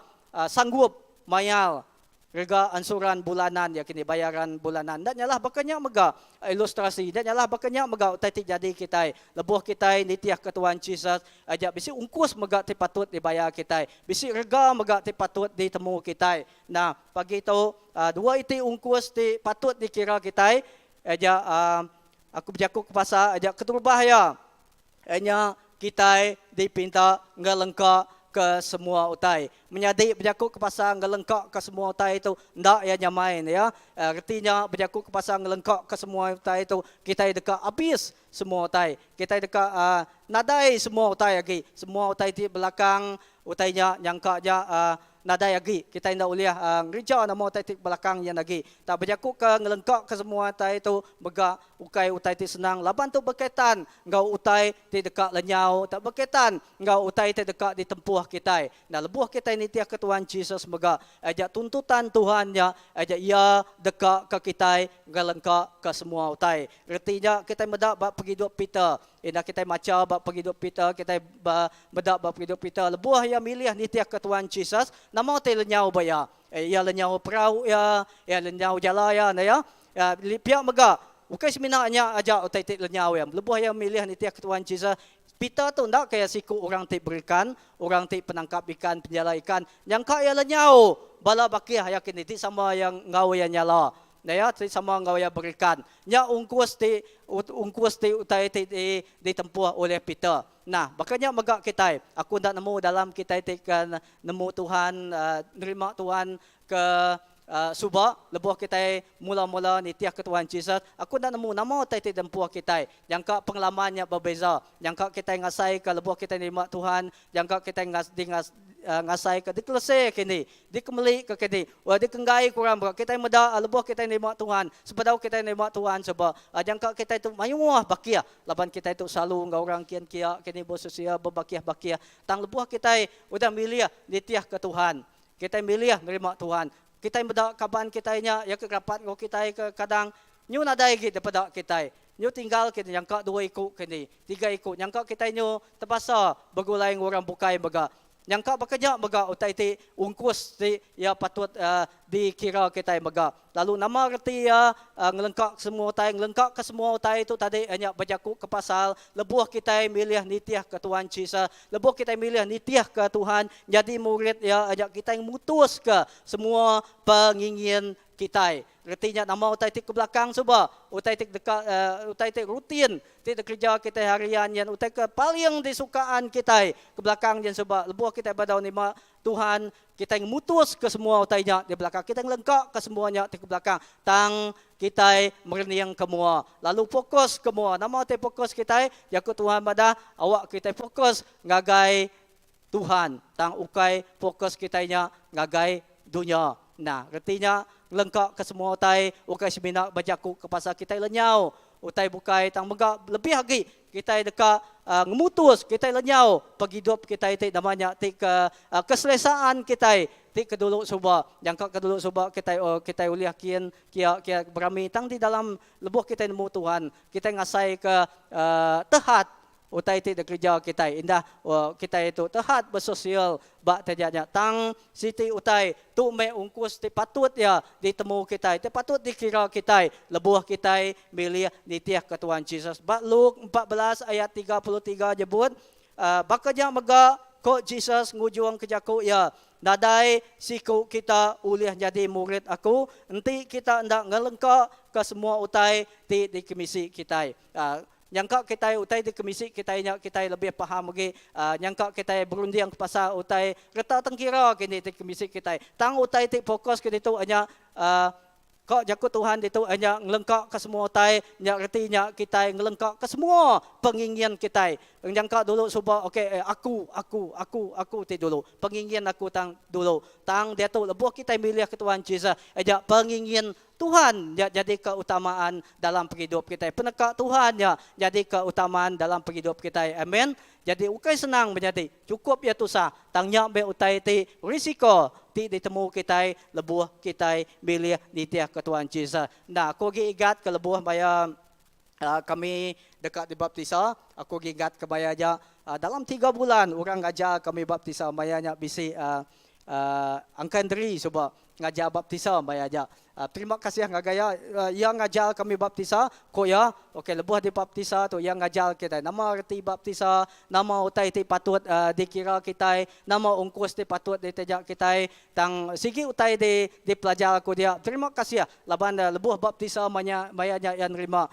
sanggup mayar Rega ansuran bulanan iya kini bayaran bulanan. Enda nyalah baka nya mega ilustrasi, enda nyalah baka nya mega utai ti jadi kitai. Lebuh kitai nitihka Tuhan Jesus aja bisi ungkus mega ti patut dibayar kitai. Bisi rega mega ti patut ditemu kitai. Nah, pagi tu dua iti ungkus ti patut dikira kitai aja aku bejaku ke pasal aja keterubah iya. Nya kitai dipinta ngelengka ke semua utai. Menyadi bejaku ke pasal ngelengka ke semua utai tu enda iya nyamai ne ya. Reti nya bejaku ke pasal ngelengka ke semua utai tu kitai deka abis semua utai. Kitai deka nadai semua utai agi. Semua utai ti belakang utai nya nyangka nya Nadai agi kitai enda ulih ngereja nama utai ti belakang nyin agi. Tang bejaku ke ngelengka ke semua utai tu mega ukai utai ti senang laban tu bekaitan enggau utai ti deka lenyau tau bekaitan enggau utai ti deka ditempuh kitai. Nah lebuh kitai nitihka Tuhan Jesus mega aja tuntutan Tuhan nya aja iya deka ke kitai ngelengka ke semua utai. Reti nya kitai meda ba pengidup Peter Indah kitai macha ba pengidup Peter, kitai ba meda ba pengidup Peter lebuh iya milih nitihka Tuhan Jesus, nama ti lenyau ba iya? Iya lenyau perau iya, iya lenyau jala iya enda iya? Pia mega, ukai semina nya aja utai ti lenyau iya. Lebuh iya milih nitihka Tuhan Jesus, Peter tu enda kaya siku orang ti berikan, orang ti penangkap ikan, penjala ikan. Nyangka iya lenyau bala bakih iya kini ti sama iya enggau iya nyala. Nya ti sama enggau iya berikan. Nya ungkus ti ungkus ti utai ti ditempuh ulih Peter. Nah, baka nya mega kitai. Aku enda nemu dalam kitai ti ke nemu Tuhan, nerima Tuhan ke suba lebuh kitai mula-mula nitihka Tuhan Jesus, aku enda nemu nama utai ti ditempuh kitai. Nyangka pengalaman nya bebeza. Nyangka kitai ngasaika lebuh kitai nerima Tuhan, nyangka kitai ngasaika dikelese kini. Dikemeli ke kini. Wah dikenggai ku orang mega. Kitai meda lebuh kitai nerima Tuhan, sebedau kitai nerima Tuhan suba, jangka kitai tu mayuh bakih laban kitai tu selalu enggau orang kin kia kini bersosial bebakih-bakih. Tang lebuh kitai udah milih nitihka Tuhan, kitai milih nerima Tuhan, kitai meda kaban kitai nya iya ke rapat enggau kitai ke kadang nyu nadai agi dipeda kitai. Nyu tinggal kini nyangka dua iku kini, tiga iku nyangka kitai nyu tebasa begulai enggau orang bukai mega. Nyangka baka nya mega utai ti ungkus ti iya patut dikira kitai mega. Lalu nama reti iya ngelengka semua utai? Ngelengka ke semua utai tu tadi iya nya bejaku ke pasal lebuh kitai milih nitihka Tuhan Jesus, lebuh kitai milih nitihka Tuhan nyadi murid iya nya kitai ngemutuska semua pengingin kitai. Reti nya nama utai ti ke belakang suba, utai ti deka utai ti rutin ti dikereja kitai harian nyin utai ke paling disukaan kitai ke belakang nyin suba lebuh kitai bedau nerima Tuhan kitai ngemutus ke semua utai nya di belakang kitai ngelengka ke semua nya ti ke belakang tang kitai merening ke mua lalu fokus ke mua. Nama ti fokus kitai? Jaku Tuhan madah awak kitai fokus ngagai Tuhan tang ukai fokus kitai nya ngagai dunya. Nah, reti nya ngelengka ke semua utai ukai semina bejaku ke pasal kitai lenyau utai bukai tang mega lebih agi kitai deka ngemutus kitai lenyau pengidup kitai ti nama nya ti ke keselesaan kitai ti ke dulu suba. Nyangka ke dulu suba kitai kitai ulih kin kia kia berami tang di dalam lebuh kitai nemu Tuhan kitai ngasai ke tehat Utai ti dikereja kitai indah kitai tu tehat besosial ba taja nya. Tang siti utai tu meh ungkus ti patut iya ditemu kitai, ti patut dikira kitai lebuh kitai milih nitihka Tuhan Jesus. Ba Luke 14 ayat 33 nyebut, Baka nya mega, ko Jesus ngujungka jaku iya, Nadai siku kita ulih nyadi murid aku enti kita enda ngelengka ka semua utai ti dikemisi kitai. Nyangka kitai utai ti kemisi kitai nya kitai lebih paham agi nyangka kitai berunding pasal utai reta tengkira kini ti kemisi kitai. Tang utai ti fokus ke ditu nya. Ka jaku Tuhan ditu nya ngelengka ka semua utai, nya reti nya kitai ngelengka ka semua pengingin kitai. Nyangka dulu suba ok eh aku aku aku aku ti dulu, pengingin aku tang dulu. Tang diatu lebuh kitai milih ke Tuhan Jesus nya pengingin Tuhan nya nyadi keutamaan dalam pengidup kitai. Peneka Tuhan nya nyadi keutamaan dalam pengidup kitai. Amen. Jadi ukai senang menyadi, chukup iya tusah, tang nya meh utai ti risiko ti ditemu kitai lebuh kitai milih nitihka Tuhan Jesus. Enda, aku agi igat ke lebuh maya kami deka dibaptisa, aku agi igat ke maya nya dalam tiga bulan orang ngajar kami baptisa maya nya bisi Uncle Andri suba ngajar baptisa maya aja. Terima kasih ngagai iya, iya ngajar kami baptisa, ku iya, ok lebuh dibaptisa tu iya ngajar kitai nama reti baptisa, nama utai ti patut dikira kitai, nama ungkus ti patut diteja kitai, tang sigi utai di dipelajar aku dia. Terima kasih laban lebuh baptisa maya maya nya iya nerima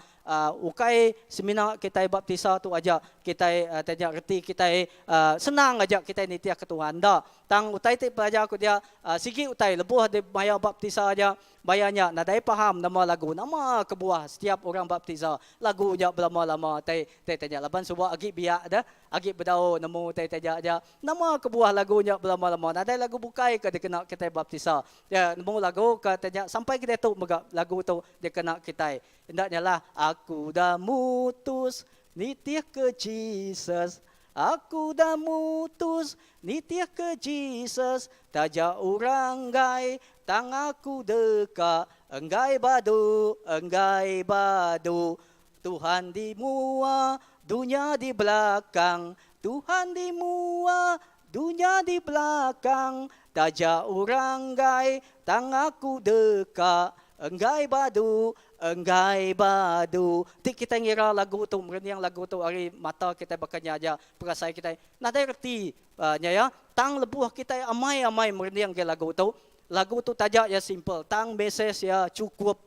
Ukai semina kitai baptisa tu aja kitai tanya reti kitai senang aja kitai nitihka Tuhan. Enda. Tang utai ti pelajar ku dia sigi utai lebuh di maya baptisa aja maya nya nadai paham nama lagu nama kebuah setiap orang baptisa lagu nya belama lama tai tai tanya laban suba agi biak deh agi bedau nemu tai taja aja nama kebuah lagu nya belama lama nadai lagu bukai ke dikena kitai baptisa. Ya nemu lagu ke tanya sampai ke diatu mega lagu tu dikena kitai. Enda nyalah aku dah mutus nitihka Jesus Aku dah mutus nitihka Jesus Taja orang enggai tang aku deka Enggai badu enggai badu Tuhan di mua dunya di belakang Tuhan di mua dunya di belakang Taja orang enggai tang aku deka Enggai badu, enggai badu. Ti kitai ngira lagu tu, merening lagu tu ari mata kitai baka nya aja perasai kitai. Nadai reti nya iya. Tang lebuh kitai amai-amai merening agi lagu tu, lagu tu taja iya simple tang mesej iya chukup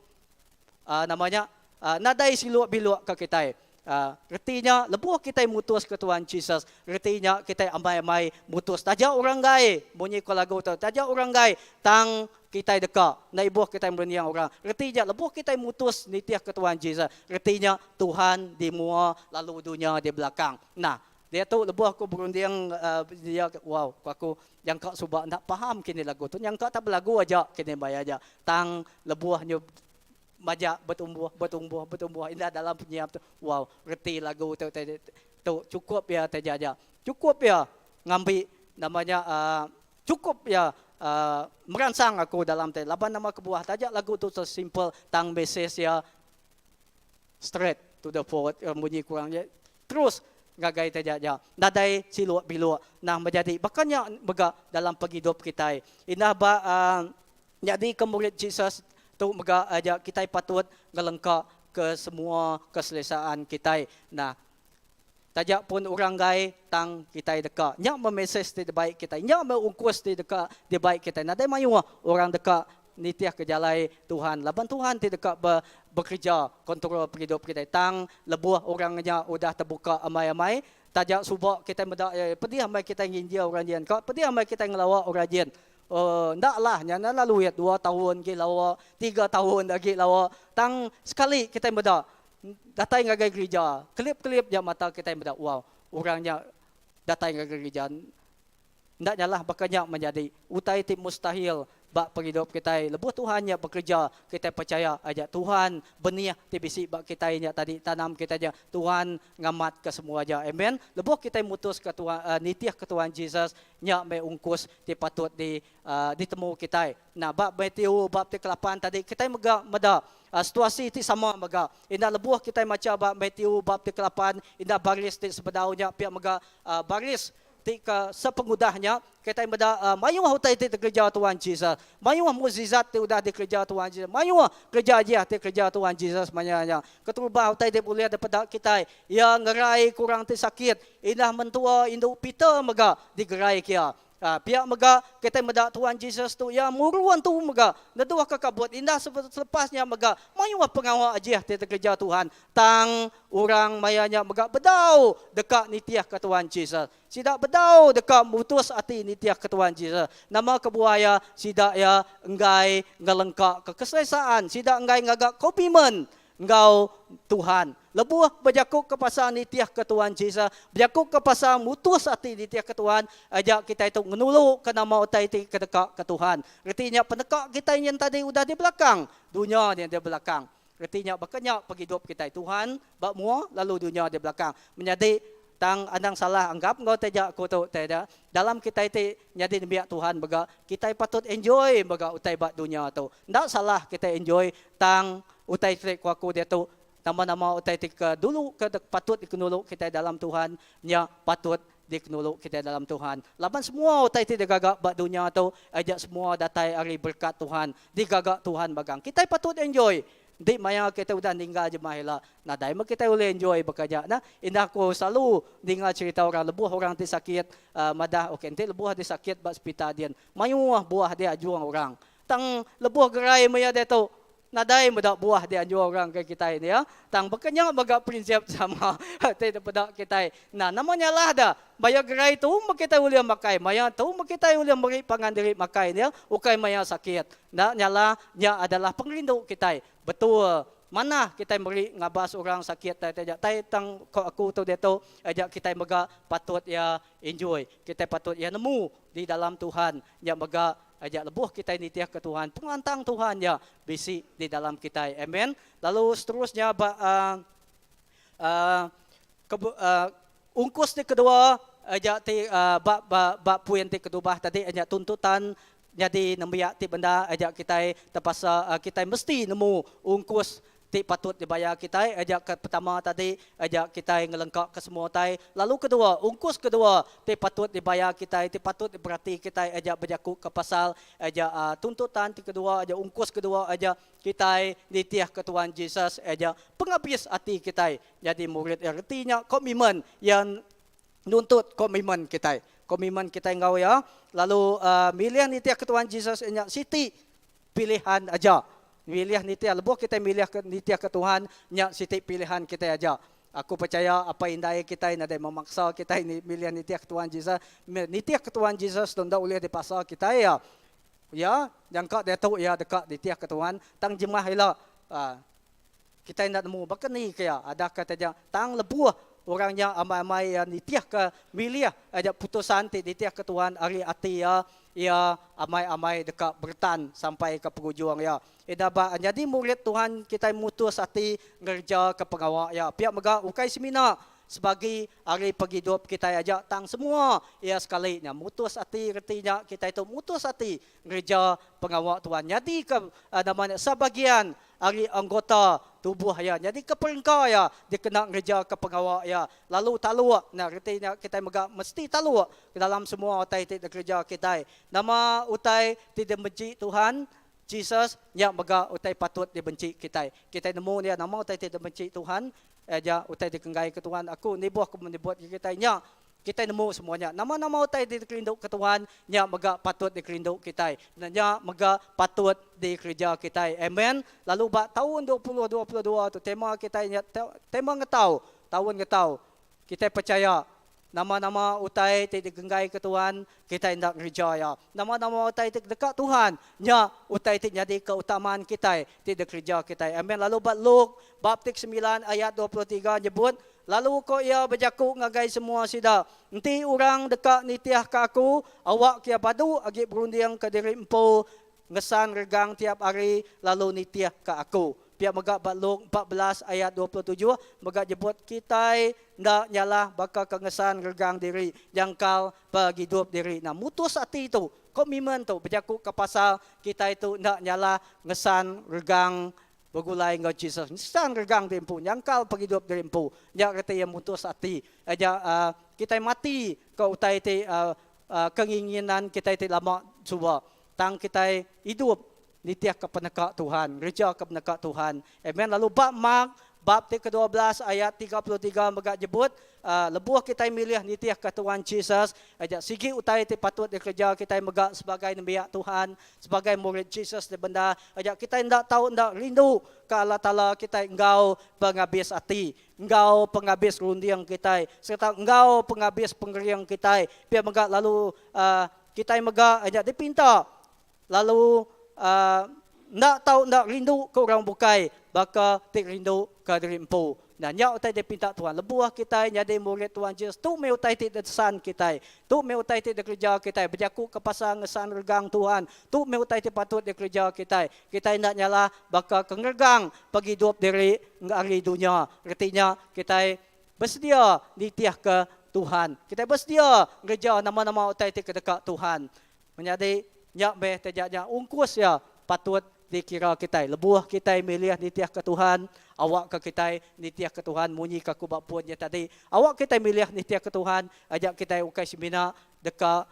nama nya nadai siluk biluk ka kitai. Reti nya lebuh kitai mutus ke Tuhan Jesus, reti nya kitai amai-amai mutus. Taja orang enggai munyi ko lagu tu, taja orang enggai tang kitai deka enda ibuh kitai merening orang. Reti nya lebuh kitai mutus nitih ke Tuhan Jesus, reti nya Tuhan di mua lalu dunya di belakang. Nah, diatu lebuh aku berunding dia wow ku aku nyangka suba enda faham kini lagu tu, nyangka tak belagu aja kini maya aja. Tang lebuh nyu Majak betumbuh, betumbuh, betumbuh indah dalam penyiap tu. Wow, reti lagu tu ti tu chukup iya ti aja. Chukup iya ngambi nama nya uhh chukup iya uhh meransang aku dalam ti laban nama kebuah taja lagu tu simple tang mesej iya straight to the point munyi ku orang terus ngagai ti aja aja. Nadai siluk biluk nah menjadi baka nya mega dalam pengidup kitai. Indah ba uhh Nyadi ke murid Jesus tu mega aja kitai patut ngelengka ke semua keselesaan kitai. Nah, taja pun orang enggai tang kitai deka. Nya meh mesej ti dibai kitai. Nya meh ungkus ti deka dibai kitai. Nadai mayuh orang deka nitihka jalai Tuhan laban Tuhan ti deka be bekereja kontrol pengidup kitai. Tang lebuh orang nya udah tebuka amai-amai, taja suba kitai meda iya pedih amai kitai nginjil orang jin ka, pedih amai kitai ngelawa orang jin. Oh, enda lah nya enda lalu iya dua taun agi lawa, tiga taun agi lawa. Tang sekali kitai meda datai ngagai gerija, kelip-kelip ja mata kitai meda, wow, orang nya datai ngagai gerija. Enda nyalah baka nya menyadi utai ti mustahil ba pengidup kitai. Lebuh Tuhan nya bekereja, kitai pechaya aja Tuhan benih ti bisi ba kitai nya tadi tanam kitai nya Tuhan ngamatka semua aja. Amen. Lebuh kitai mutuska Tuhan nitihka Tuhan Jesus, Nya meh ungkus ti patut di ditemu kitai. Nah, ba Matthew bab ti kelapan tadi kitai mega meda situasi ti sama mega. Indah lebuh kitai macha ba Matthew bab ti kelapan, indah baris ti sebedau nya pia mega baris ti ke sepengudah nya, kitai meda mayuh utai ti dikereja Tuhan Jesus. Mayuh mukjizat ti udah dikereja Tuhan Jesus. Mayuh kereja ajih ti kereja Tuhan Jesus maya nya. Keterubah utai ti bulih dipeda kitai, iya ngerai ke orang ti sakit. Indah mentua indu Peter mega digerai ke iya. Pia mega kitai meda Tuhan Jesus tu iya muru antu mega neduhka kabut indah selepas nya mega mayuh pengawa ajih ti dikereja Tuhan tang orang maya nya mega bedau deka nitihka Tuhan Jesus. Sida bedau deka mutus ati nitihka Tuhan Jesus. Nama kebuah iya sida iya enggai ngelengkaka keselesaan sida enggai ngaga komitmen enggau Tuhan. Lebuh bejakuka pasal nitihka Tuhan Jesus, bejakuka pasal mutus ati nitihka Tuhan, aja kitai tu ngenuluka nama utai ti kedekaka Tuhan. Reti nya peneka kitai nyin tadi udah di belakang, dunya nya di belakang. Reti nya baka nya pengidup kitai, Tuhan ba mua lalu dunya di belakang. Menyadi, tang anang salah anggap enggau utai ja aku tu tai da. Dalam kitai ti nyadi nembiak Tuhan mega, kitai patut enjoy mega utai ba dunya tu. Enda salah kitai enjoy tang utai ti ku aku diatu Nama-nama utai ti ke dulu ke patut dikenulu kitai dalam Tuhan nya patut dikenulu kitai dalam Tuhan. Laban semua utai ti digaga ba dunya tu aja semua datai ari berekat Tuhan, digaga Tuhan magang. Kitai patut enjoy enti maya kitai udah ninggal jemah ila. Nadai meh kitai ulih enjoy baka nya nah. Indah aku selalu ninga cherita orang lebuh orang ti sakit madah ok enti lebuh di sakit ba sepital din mayuh buah diajung orang. Tang lebuh gerai maya diatu Nadai meda buah dianjur orang ke kitai ni ya. Tang baka nya mega prinsip sama ti dipeda kitai. Nah nama nyalah da maya gerai tu meh kitai ulih makai, maya tu meh kitai ulih meri pangan diri makai ni ya, ukai maya sakit. Enda nyalah nya adalah pengerindu kitai. Betul manah kitai meri ngabas orang sakit tai tai tai tang ko aku tu diatu aja kitai mega patut iya enjoy. Kitai patut iya nemu di dalam Tuhan nya mega Aja lebuh kitai nitihka Tuhan, pengelantang Tuhan nya bisi di dalam kitai. Amen. Lalu seterusnya ba uh, ke, uh, ungkus ti kedua aja ti uh, ba ba ba puin ti kedubah tadi nya tuntutan nyadi nembiak ti bendar aja kitai terpaksa uh, kitai mesti nemu ungkus ti patut dibayar kitai aja ke pertama tadi aja kitai ngelengka ke semua utai lalu kedua ungkus kedua ti patut dibayar kitai ti patut diperati kitai aja bejaku ke pasal aja uhh tuntutan ti kedua aja ungkus kedua aja kitai nitih ke Tuhan Jesus aja pengabis ati kitai nyadi murid iya reti nya komitmen iya nuntut komitmen kitai komitmen kitai enggau iya lalu uhh milih nitih ke Tuhan Jesus nya siti Pilihan aja. Milih nitih lebuh kitai milih ke nitihka Tuhan nya siti pilihan kitai aja. Aku pechaya apai indai kitai nadai memaksa kitai milih nitihka Tuhan Jesus. Nitihka Tuhan Jesus tu enda ulih dipaksa kitai iya. Ya, nyangka diatu iya deka nitihka Tuhan tang jemah ila uhh kitai enda nemu baka ni ke iya adaka taja tang lebuh orang nya amai-amai iya nitihka milih aja putusan ti nitihka Tuhan ari ati iya Iya amai-amai deka beretan sampai ke pengujung iya. Enda ba nyadi murid Tuhan kitai mutus ati ngerejaka pengawa iya. Pia mega ukai semina sebagi ari pengidup kitai aja tang semua iya sekali nya. Mutus ati reti nya kitai tu mutus ati ngereja pengawa Tuhan. Nyadika nama nya sebagian ari anggota tubuh iya nyadika perengka iya dikena ngerejaka pengawa iya. Lalu taluk nya reti nya kitai mega mesti taluk dalam semua utai ti dikereja kitai. Nama utai ti dibenci Tuhan Jesus nya mega utai patut dibenci kitai. Kitai nemu dia nama utai ti dibenci Tuhan aja utai dikenggaika Tuhan. Aku nibuh ku menyebut kitai nya kitai nemu semua nya. Nama-nama utai ti dikerinduka Tuhan nya mega patut dikerindu kitai. Nya mega patut dikereja kitai. Amen. Lalu ba taun 2022 tu tema kitai nya tema ngetau, taun ngetau. Kitai pechaya Nama-nama utai ti digenggaika Tuhan, kitai enda ngereja iya. Nama-nama utai ti deka Tuhan, nya utai ti nyadi keutamaan kitai ti dikereja kitai. Amen. Lalu ba Luke bab ti kesemilan ayat 23 nyebut, Lalu ko iya bejaku ngagai semua sida, Enti orang deka nitihka aku, awak iya badu agi berundingka diri empu, ngesan regang tiap hari lalu nitihka aku. Pia mega ba Luke 14 ayat 27 mega nyebut kitai enda nyalah baka ke ngesan regang diri nyangkal pengidup diri. Nah mutus ati tu, komitmen tu bejaku ke pasal kitai tu enda nyalah ngesan regang begulai enggau Jesus. Ngesan regang diri empu, nyangkal pengidup diri empu. Nya reti iya mutus ati. Aja uhh kitai mati ke utai ti uhh keinginan kitai ti lama suba. Tang kitai idup nitihka peneka Tuhan, ngerejaka peneka Tuhan. Amen. Lalu ba Mark bab ti ke-12 ayat 33 mega nyebut, lebuh kitai milih nitihka Tuan Jesus, aja sigi utai ti patut dikereja kitai mega sebagai nembiak Tuhan, sebagai murid Jesus ti bendar, aja kitai enda tau enda rindu ke Allah Taala kitai enggau pengabis ati, enggau pengabis runding kitai, sereta enggau pengabis pengering kitai. Pia mega lalu kitai mega aja dipinta Lalu enda tau enda rindu ke orang bukai baka ti rindu ke diri empu. Nah, nya utai dipinta Tuhan. Lebuh kitai nyadi murid Tuhan Jesus, tu meh utai ti desan kitai. Tu meh utai ti dikereja kitai. Bejaku ke pasal ngesan regang Tuhan, tu meh utai ti patut dikereja kitai. Kitai enda nyalah baka ke ngeregang pengidup diri ari dunya. Reti nya, kitai besedia nitihka Tuhan. Kitai besedia ngereja nama-nama utai ti kedeka Tuhan. Menyadi, nya meh taja nya ungkus iya patut dikira kitai. Lebuh kitai milih nitihka Tuhan, awakka kitai nitihka Tuhan munyi ke aku ba pun nya tadi. Awak kitai milih nitihka Tuhan aja kitai ukai semina deka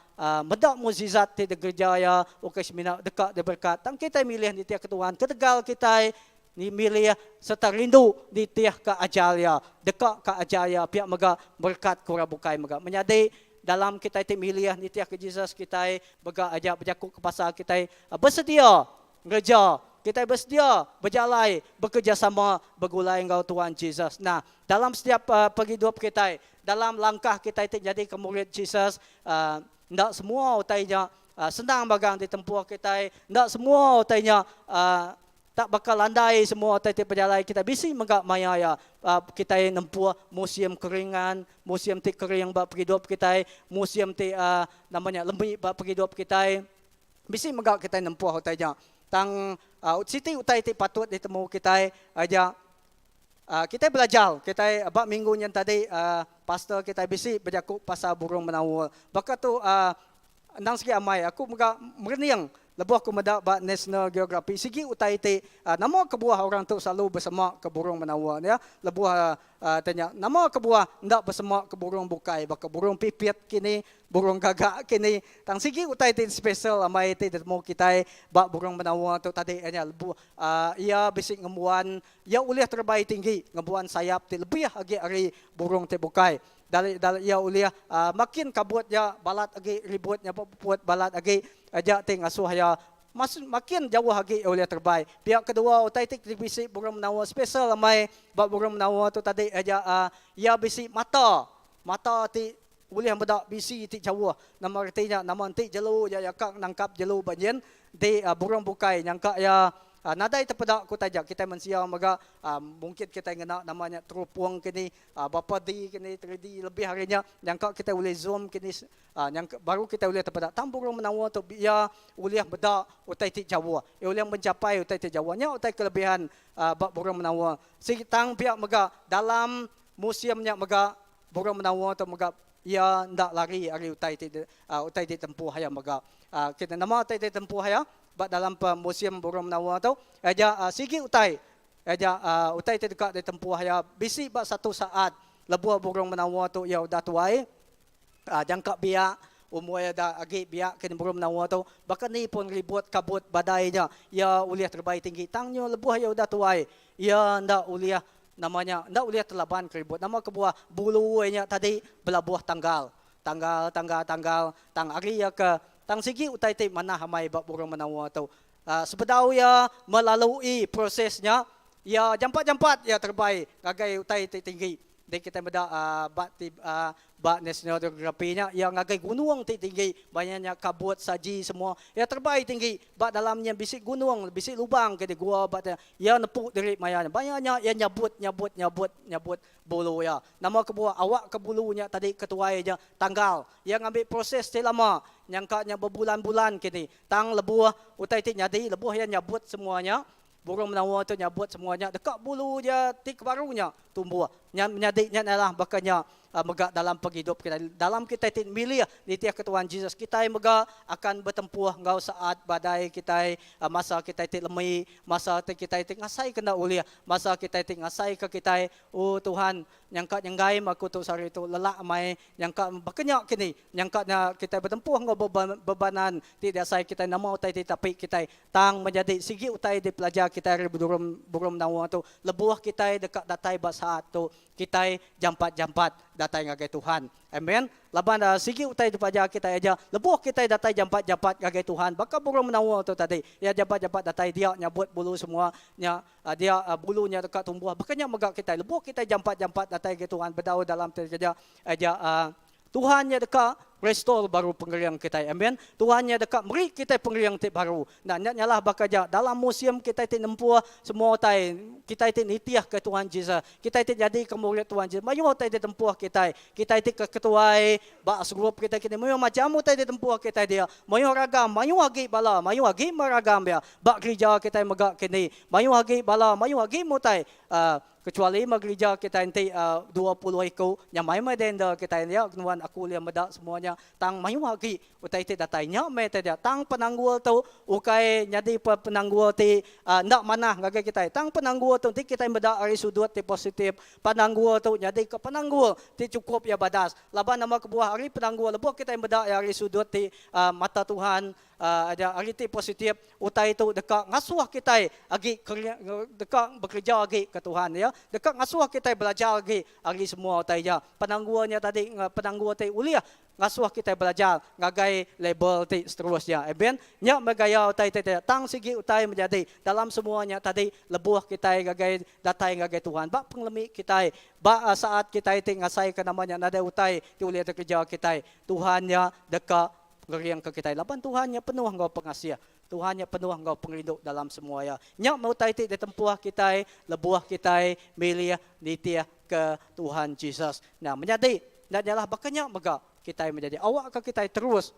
meda mukjizat ti digereja iya, ukai semina deka diberekat. Tang kitai milih nitihka Tuhan ketegal kitai milih sereta rindu nitihka ajar iya, deka ka ajar iya pia mega berekat ke orang bukai mega. Menyadi, dalam kitai ti milih nitihka Jesus kitai mega aja bejaku ke pasal kitai besedia ngereja, kitai besedia bejalai bekerejasama begulai enggau Tuan Jesus. Nah, dalam setiap pengidup kitai, dalam langkah kitai ti nyadika murid Jesus, enda semua utai nya senang magang ditempuh kitai, enda semua utai nya Tak baka landai semua utai ti pejalai kitai bisi mega maya iya kitai nempuh musim keringan, musim ti kering ba pengidup kitai, musim ti nama nya lemi ba pengidup kitai. Bisi mega kitai nempuh utai nya. Tang siti utai ti patut ditemu kitai nya kitai belajar kitai ba minggu nyin tadi pastor kitai bisi bejaku pasal burung menaul. Baka tu Endang sigi amai aku mega merening lebuh aku meda ba National Geography sigi utai ti nama kebuah orang tu selalu besema ke burung menawa nya lebuh te nya nama kebuah enda besema ke burung bukai baka burung pipit kini burung gagak kini tang sigi utai ti special amai ti ditemu kitai ba burung menawa tu tadi nya lebuh iya bisi ngembuan iya ulih terebai tinggi ngembuan sayap ti lebih agi ari burung ti bukai. Dali dali iya ulih makin kabut iya balat agi ribut nya puput balat agi aja ti ngasuh iya makin jauh agi iya ulih terebai. Pia kedua utai ti bisi burung menawa special amai ba burung menawa tu tadi aja iya bisi mata mata ti ulih meda bisi ti jauh. Nama reti nya nama enti jelu iya ka nangkap jelu ba nyin enti burung bukai nyangka iya nadai tepeda ku taja kitai mensia mega mungkin kitai ngena nama nya terupung kini Bapa di kini 3D lebih ari nya nyangka kitai ulih zoom kini nyangka baru kitai ulih tepeda tang burung menawa tu iya ulih meda utai ti jauh iya ulih mencapai utai ti jauh nya utai kelebihan ba burung menawa sigi tang pia mega dalam musim nya mega burung menawa tu mega iya enda lari ari utai ti utai ti tempuh iya mega kita nama utai ti tempuh iya ba dalam musim burung menawa tu iya sigi utai Iya nya utai ti deka ditempuh iya bisi ba satu saat lebuh burung menawa tu iya udah tuai jangka biak umur iya da agi biak ke burung menawa tu baka ni pun ribut kabut badai nya iya ulih terebai tinggi tang nyu lebuh iya udah tuai iya enda ulih nama nya enda ulih telaban ke ribut nama kebuah bulu iya nya tadi belabuh tanggal tanggal tanggal tanggal tang ari iya ke tang sigi utai ti manah amai ba burung menawa tu Sebedau iya melalui proses nya, iya jampat-jampat iya terebai ngagai utai ti tinggi. Enti kitai meda ba ti ba National Geography nya, iya ngagai gunung ti tinggi, maya nya kabut, saji semua. Iya terebai tinggi. Ba dalam nya bisi gunung, bisi lubang ke digua ba dia. Iya nepu diri maya nya. Maya nya iya nyabut nyabut nyabut nyabut bulu iya. Nama kebuah awakka bulu nya tadi ketuai nya tanggal. Iya ngambi proses ti lama, nyangka nya bebulan-bulan kini. Tang lebuh utai ti nyadi, lebuh iya nyabut semua nya, burung menawa tu nyabut semua nya, deka bulu iya ti kebaru nya. tumbuh. Nya menyadi nya adalah baka nya mega dalam pengidup kitai. Dalam kitai ti milih nitihka Tuhan Jesus, kitai mega akan betempuh enggau saat badai kitai, masa kitai ti lemi, masa ti kitai ti ngasaika enda ulih, masa kitai ti ngasaika kitai, Oh Tuhan, nyangka nyenggai meh aku tu sehari tu, lelak amai nyangka baka nya kini, nyangka nya kitai betempuh enggau bebanan ti diasai kitai nama utai ti tapi kitai Tang menyadi sigi utai dipelajar kitai ari bedurum burung menawa tu, lebuh kitai deka datai ba saat tu, kitai jampat-jampat datai ngagai Tuhan. Amen. Laban sigi utai dipelajar kitai aja, lebuh kitai datai jampat-jampat ngagai Tuhan, baka burung menawa tu tadi, iya jampat-jampat datai dia nyabut bulu semua nya, dia bulu nya deka tumbuh. Baka nya mega kitai, lebuh kitai jampat-jampat datai ngagai Tuhan bedau dalam ti kereja aja Tuhan nya deka restore baru pengering kitai. Amen. Tuhan nya deka meri kitai pengering ti baru. Nah, nya nyalah baka ja dalam musim kitai ti nempuh semua utai, kitai ti nitihka Tuhan Jesus, kitai ti nyadika murid Tuhan Jesus, mayuh utai ditempuh kitai. Kitai ti ke ketuai ba grup kitai kini mayuh macham utai ditempuh kitai dia. Mayuh ragam, mayuh agi bala, mayuh agi meragam iya. Ba gerija kitai mega kini, mayuh agi bala, mayuh agi mutai. Uh, Kecuali meh gerija kitai enti 20 iku, nyamai meh deh enda kitai nya nuan aku ulih meda semua nya. Tang mayuh agi utai ti datai nya meh ti dia. Tang penanggul tu ukai nyadi penanggul ti enda manah ngagai kitai. Tang penanggul tu enti kitai meda ari sudut ti positif, penanggul tu nyadi ke penanggul ti chukup iya badas. Laban nama kebuah ari penanggul lebuh kitai meda iya ari sudut ti mata Tuhan, Aja ari ti positif, utai tu deka ngasuh kitai agi deka bekereja agi ke Tuhan ya. Deka ngasuh kitai belajar agi ari semua utai nya. Penanggul nya tadi penanggul ti ulih ngasuh kitai belajar ngagai level ti seterusnya. Amen. Nya meh gaya utai ti tang sigi utai menyadi dalam semua nya tadi lebuh kitai ngagai datai ngagai Tuhan ba pengelemi kitai ba saat kitai ti ngasaika nama nya nadai utai ti ulih dikereja kitai. Tuhan nya deka Ngeringka kitai laban Tuhan nya penuh enggau pengasih. Tuhan nya penuh enggau pengerindu dalam semua iya. Nya meh utai ti ditempuh kitai lebuh kitai milih nitihka Tuhan Jesus. Nah, menyadi, enda nyalah baka nya mega kitai menyadi. Awakka kitai terus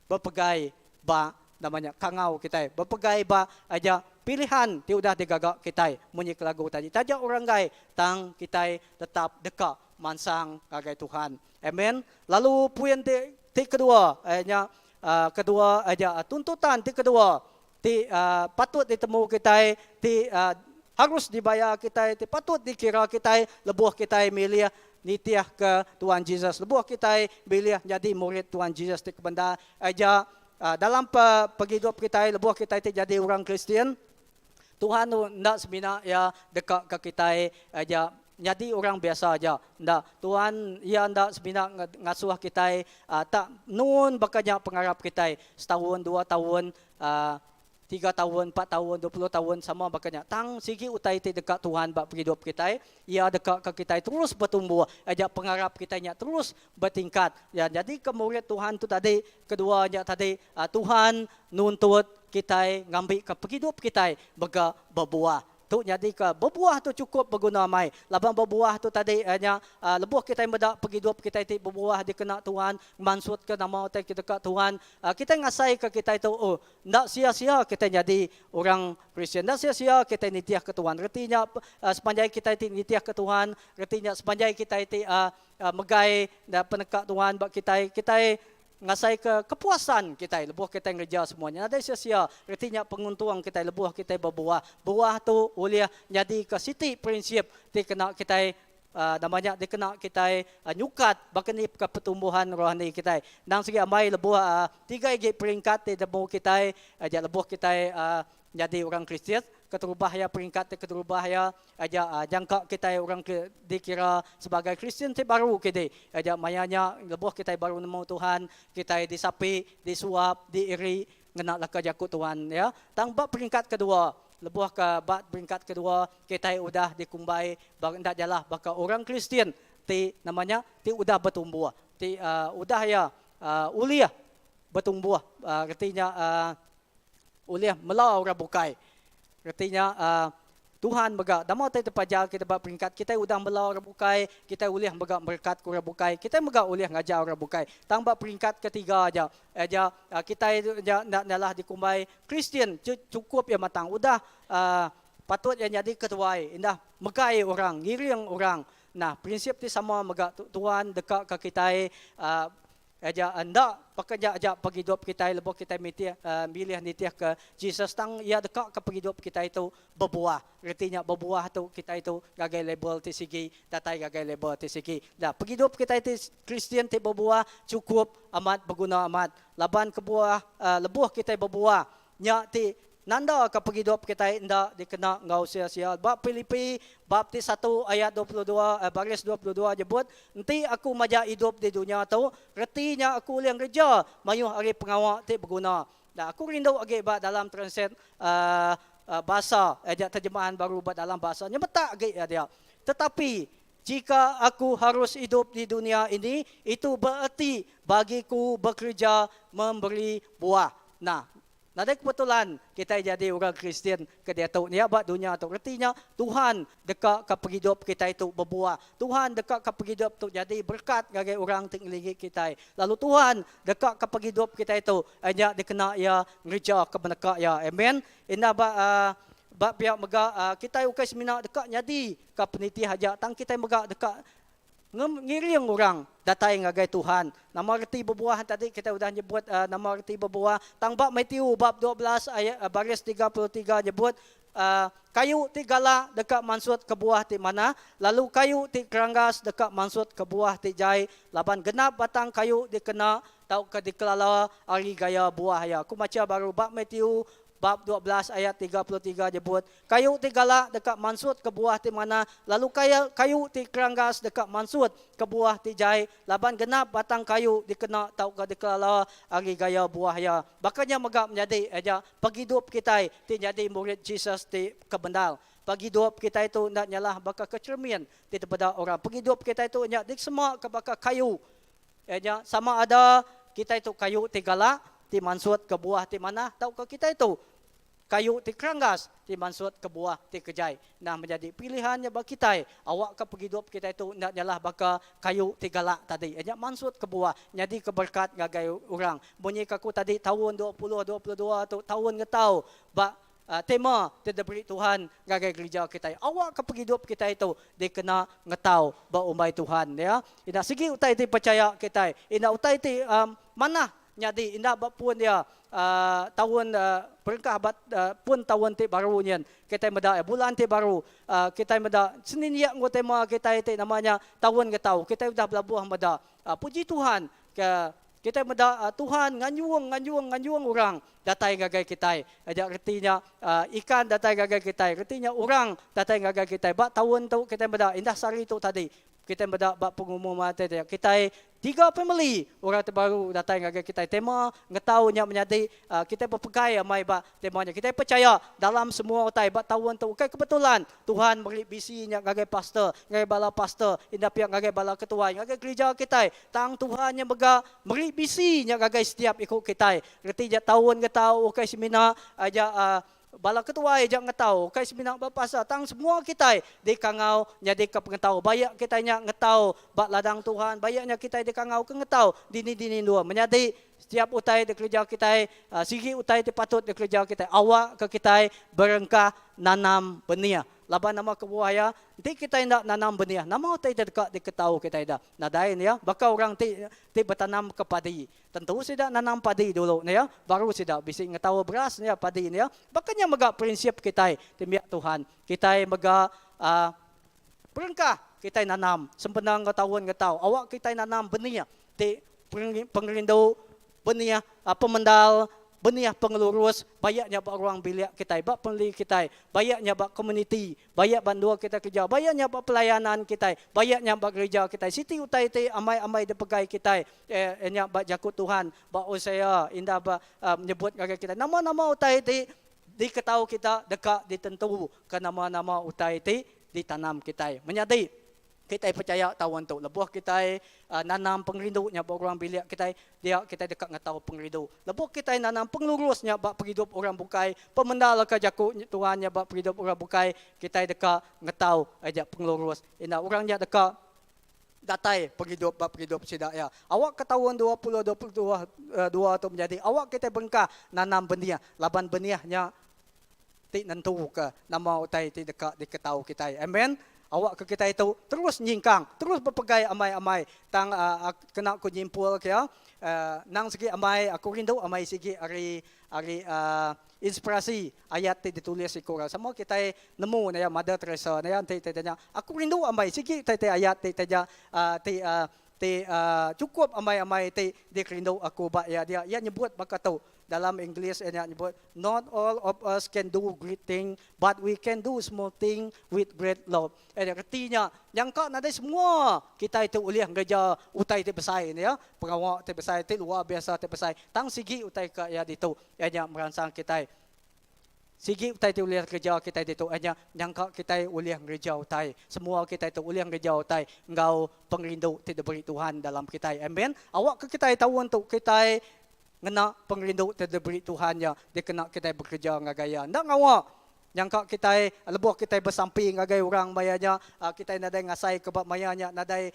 bepegai ba nama nya kangau kitai, bepegai ba aja pilihan ti udah digaga kitai munyi ke lagu tadi. Taja orang enggai tang kitai tetap deka mansang ngagai Tuhan. Amen. Lalu puin ti ti kedua iya nya kedua aja tuntutan ti kedua ti patut ditemu kitai ti harus dibayar kitai ti patut dikira kitai lebuh kitai milih nitihka Tuhan Jesus lebuh kitai milih nyadi murid Tuhan Jesus ti kebendar aja dalam pengidup kitai lebuh kitai ti nyadi orang Kristian. Tuhan tu enda semina iya deka ke kitai aja nyadi orang biasa aja. Enda. Tuhan iya enda semina ngasuh kitai tak nun baka nya pengarap kitai setaun, dua taun, tiga taun, empat taun, 20 taun sama baka nya. Tang sigi utai ti deka Tuhan ba pengidup kitai, iya deka ke kitai terus betumbuh aja pengarap kitai nya terus betingkat. Ya nyadi ke murid Tuhan tu tadi kedua nya tadi Tuhan nuntut kitai ngambika pengidup kitai mega bebuah. Tu nyadika bebuah tu chukup beguna amai laban bebuah tu tadi iya nya lebuh kitai meda pengidup kitai ti bebuah dikena Tuhan ngemansutka nama utai ke deka Tuhan kitai ngasaika kitai tu oh enda sia-sia kitai nyadi orang Kristian enda sia-sia kitai nitihka Tuhan. Reti nya sepanjai kitai ti nitihka Tuhan reti nya sepanjai kitai ti megai peneka Tuhan ba kitai kitai Ngasaika kepuasan kitai lebuh kitai ngereja semua nya nadai sia-sia. Reti nya penguntung kitai lebuh kitai bebuah. Buah tu ulih nyadika siti prinsip ti kena kitai nama nya dikena kitai nyukat baka ni ka pertumbuhan rohani kitai. Endang sigi ambai lebuh tiga igi peringkat ti temu kitai aja lebuh kitai nyadi orang Kristian. Keterubah iya peringkat ti keterubah iya aja jangka kitai orang ke dikira sebagai Kristian ti baru kidi. Aja maya nya lebuh kitai baru nemu Tuhan, kitai disapi, disuap, diiri ngena leka jaku Tuhan ya. Tang ba peringkat kedua, lebuh ke ba peringkat kedua kitai udah dikumbai ba enda jalah baka orang Kristian ti nama nya ti udah betumbuh, ti udah iya ulih betumbuh reti nya ulih mela orang bukai. Reti nya, Tuhan mega nama ti tepajar kita ba peringkat kitai udah mela orang bukai, kitai ulih mega merekatka orang bukai, kitai mega ulih ngajar orang bukai. Tang ba peringkat ketiga aja, aja kitai nya enda nyalah dikumbai Kristian chukup iya matang udah. Patut iya nyadi ketuai indah megai orang, ngiring orang. Nah, prinsip ti sama mega tu Tuan deka ke kitai uhh aja enda baka nya aja pengidup kitai lebuh kitai mitih uhh milih nitihka Jesus tang iya deka ke pengidup kitai tu bebuah. Reti nya bebuah tu kitai tu ngagai label ti sigi datai ngagai label ti sigi. Nah, pengidup kitai ti Kristian ti bebuah chukup amat beguna amat laban kebuah uhh lebuh kitai bebuah Nya ti nandaka pengidup kitai enda dikena enggau sia-sia. Ba Pilipi bab ti satu ayat 22 baris 22 nyebut, Enti aku majak idup di dunya tu, reti nya aku ulih ngereja mayuh ari pengawa ti beguna. Nah, aku rindu agi ba dalam translate bahasa nya terjemahan baru ba dalam bahasa nyemetak agi iya dia. Tetapi jika aku harus idup di dunia ini, itu bererti bagiku bekerja memberi buah. Nah, nadai kebetulan kitai jadi orang Kristian ke diatu nya ba dunya tu. Reti nya, Tuhan deka ka pengidup kitai tu bebuah. Tuhan deka ka pengidup tu nyadi berekat ngagai orang ti ngelingi kitai. Lalu Tuhan deka ka pengidup kitai tu nya dikena Iya ngereja ke peneka Iya. Amen. Indah ba ba pia mega kitai ukai semina deka nyadi ka penitih aja tang kitai mega deka Ngiring orang datai ngagai Tuhan. Nama reti bebuah tadi kitai udah nyebut nama reti bebuah. Tang ba Matthew bab 12 ayat baris 33 nyebut kayu ti galak deka mansut ke buah ti manah lalu kayu ti keranggas deka mansut ke buah ti jai laban genap batang kayu dikena tauka dikelala ari gaya buah iya. Ku macha baru ba Matthew Bab 12 ayat 33 nyebut, Kayu ti galak deka mansutka buah ti manah, lalu kayu ti keranggas deka mansutka buah ti jai, laban genap batang kayu dikena tauka dikelala ari gaya buah iya. Baka nya mega menyadi aja pengidup kitai ti nyadi murid Jesus ti ke bendar. Pengidup kitai tu enda nyalah baka ke cheremin ti dipeda orang. Pengidup kitai tu nya disemaka baka kayu Iya nya, sama ada kitai tu kayu ti galak ti mansutka buah ti manah tauka kitai tu kayu ti keranggas ti mansutka buah ti kejai. Nah menyadi pilihan nya ba kitai, awakka pengidup kitai tu enda nyalah baka kayu ti galak tadi. Iya nya mansutka buah nyadika berekat ngagai orang. Munyi ke aku tadi taun 2022 tu taun ngetau ba Tema ti diberi Tuhan ngagai gerija kitai, awakka pengidup kitai tu dikena ngetau ba umbai Tuhan ya. Enda sigi utai ti pechaya kitai, enda utai ti manah nyadi enda ba pun iya taun berengkah ba pun taun ti baru nyin kitai meda iya bulan ti baru kitai meda seninjik enggau tema kitai ti nama nya taun ngetau kitai udah belabuh meda. Puji Tuhan ke Kitai meda Tuhan nganjung nganjung nganjung orang datai ngagai kitai. Aja reti nya ikan datai ngagai kitai, reti nya orang datai ngagai kitai. Ba taun tu kitai meda indah sehari tu tadi kitai meda ba pengumuman ti kitai tiga family orang ti baru datai ngagai kitai. Tema ngetau nya menyadi kitai bepegai amai ba tema nya. Kitai pechaya dalam semua utai ba taun tu ukai kebetulan Tuhan meri bisi nya ngagai pastor, ngagai bala pastor, indah pia ngagai bala ketuai, ngagai gerija kitai. Tang Tuhan nya mega meri bisi nya ngagai setiap iku kitai. Reti nya taun ngetau ukai semina aja bala ketuai aja ngetau, ukai semina ba pasar tang semua kitai dikangau nyadika pengetau. Baik kitai nya ngetau ba ladang Tuhan, baik nya kitai dikangau ke ngetau dini-dini endur. Menyadi setiap utai dikereja kitai sigi utai ti patut dikereja kitai awakka kitai berengkah nanam benih. Laban nama kebuah iya, enti kitai enda nanam benih, nama utai ti deka diketau kitai da? Nadai ne iya. Baka orang ti ti betanamka padi, tentu sida nanam padi dulu ne iya, baru sida bisi ngetau beras ne iya, padi ne iya. Baka nya mega prinsip kitai ti mbiak Tuhan. Kitai mega uhh berengkah kitai nanam sempena enggau taun ngetau. Awak kitai nanam benih ti pengerindu, benih pemendal, benih pengelurus, bayak nya ba ruang bilik kitai, ba family kitai, bayak nya ba komuniti, bayak ba endur kitai kereja, bayak nya ba pelayanan kitai, bayak nya ba gerija kitai. Siti utai ti amai-amai dipegai kitai iya nya ba jaku Tuhan, ba Hosea indah ba nyebut ngagai kitai nama-nama utai ti diketau kita deka ditentu ke nama-nama utai ti ditanam kitai. Menyadi. Kitai pechaya taun tu lebuh kitai nanam pengerindu nya ba ruang bilik kitai, dia kitai deka ngetau pengerindu. Lebuh kitai nanam pengelurus nya ba pengidup orang bukai, pemendalka jaku Tuhan nya ba pengidup orang bukai, kitai deka ngetau aja pengelurus. Enda orang nya deka datai pengidup ba pengidup sida iya. Awakka taun 2022 tu menyadi awak kitai berengkah nanam benih laban benih nya. ti nentuka nama utai ti deka diketau kitai. Amen. Awakka kitai tu terus nyingkang, terus bepegai amai-amai. Tang kena ku nyimpul ke iya, nang sigi amai aku rindu amai sigi ari ari inspirasi ayat ti ditulis siku orang. Sama kitai nemu ne iya Mother Teresa ne iya enti ti nya aku rindu amai sigi ti ti ayat ti ti nya ti ti chukup amai-amai ti dikerindu aku ba iya dia. Iya nyebut baka tu. Dalam English iya nya nyebut, Not all of us can do great thing, but we can do small thing with great love. Iya nya reti nya, nyangka nadai semua kitai tu ulih ngereja utai ti besai ne ya, pengawa ti besai ti luar biasa ti besai. Tang sigi utai ka iya ditu, iya nya meransang kitai. Sigi utai ti ulih kereja kitai ditu iya nya nyangka kitai ulih ngereja utai. Semua kitai tu ulih ngereja utai enggau pengerindu ti diberi Tuhan dalam kitai. Amen. Awakka kitai taun tu kitai Ngena pengerindu ti diberi Tuhan nya dikena kitai bekereja ngagai Iya. Enda ngawa nyangka kitai lebuh kitai besampi ngagai orang maya nya kitai nadai ngasaika ba maya nya nadai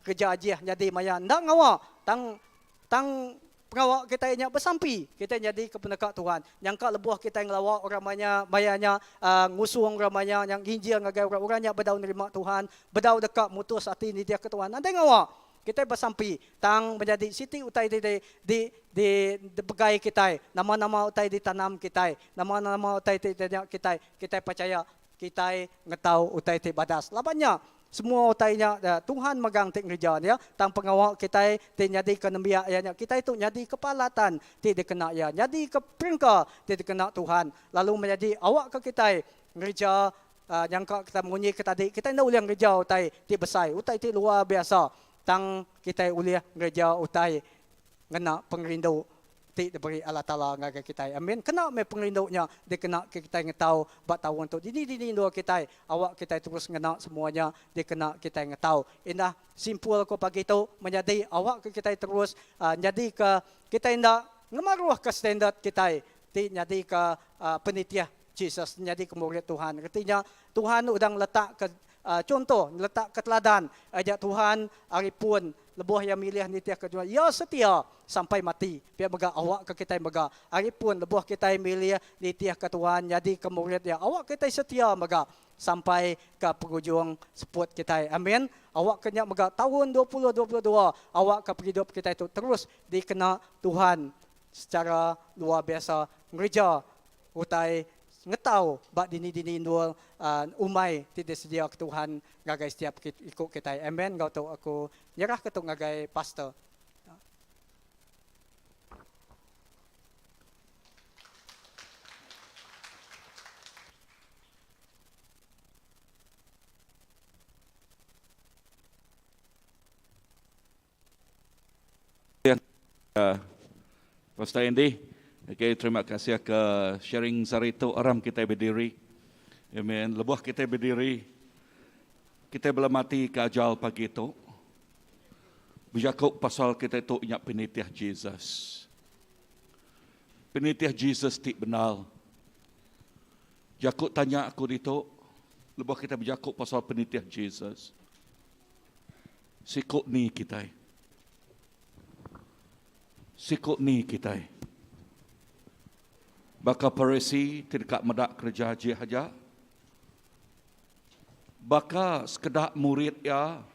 kereja ajih nyadi maya. Enda ngawa tang tang pengawa kitai nya besampi kitai nyadika peneka Tuhan. Nyangka lebuh kitai ngelawa orang maya maya nya ngusung orang maya nya nginjil ngagai orang, orang nya bedau nerima Tuhan, bedau deka mutus ati nitihka Tuhan. Nadai ngawa. Kitai besampi tang menyadi siti utai ti di di di dipegai kitai, nama-nama utai ditanam kitai, nama-nama utai ti ditanya kitai, kitai pechaya kitai ngetau utai ti badas. Laban nya, semua utai nya Tuhan megang ti ngereja nya, tang pengawa kitai ti nyadika nembiak Iya nya, kitai tu nyadika peralatan ti dikena Iya, nyadika perengka ti dikena Tuhan, lalu menyadi awakka kitai ngereja Nyangka kita munyi ke tadi, kitai enda ulih ngereja utai ti besai, utai ti luar biasa. Tang kitai ulih ngereja utai ngena pengerindu ti diberi Allah Taala ngagai kitai. Amin. Kena meh pengerindu nya dikena ke kitai ngetau ba taun tu. Dini-dini endur kitai, awak kitai terus ngena semua nya dikena kitai ngetau. Indah simpul ku pagi tu menyadi awak ke kitai terus nyadika kitai enda ngemaruhka standard kitai ti nyadika penitih Jesus nyadika murid Tuhan. Reti nya, Tuhan udah ngeletakka chunto, ngeletakka teladan aja Tuhan ari pun lebuh iya milih nitihka Tuhan. Iya setia sampai mati. Pia mega awakka kitai mega ari pun lebuh kitai milih nitihka Tuhan nyadika murid iya, awakka kitai setia mega sampai ke pengujung seput kitai. Amin. Awakka nya mega taun 2022 awakka pengidup kitai tu terus dikena Tuhan secara luar biasa ngereja Utai ngetau ba dini-dini endur umai ti disediaka Tuhan ngagai setiap iku kitai. Amen. Enggau tu aku nyerahka tu ngagai pastor. Pastor Andy, okay, terima kasih ke sharing sehari tu aram kita berdiri. Amen. Lebuh kita berdiri, kita belamati ke ajal pagi tu. Bejaku pasal kita tu nya penitih Jesus. Penitih Jesus ti benar. Jaku tanya aku ditu, lebuh kita bejaku pasal penitih Jesus. Siku ni kitai. Siku ni kitai. Baka Parisi ti deka meda kereja ajih aja. Baka sekeda murid iya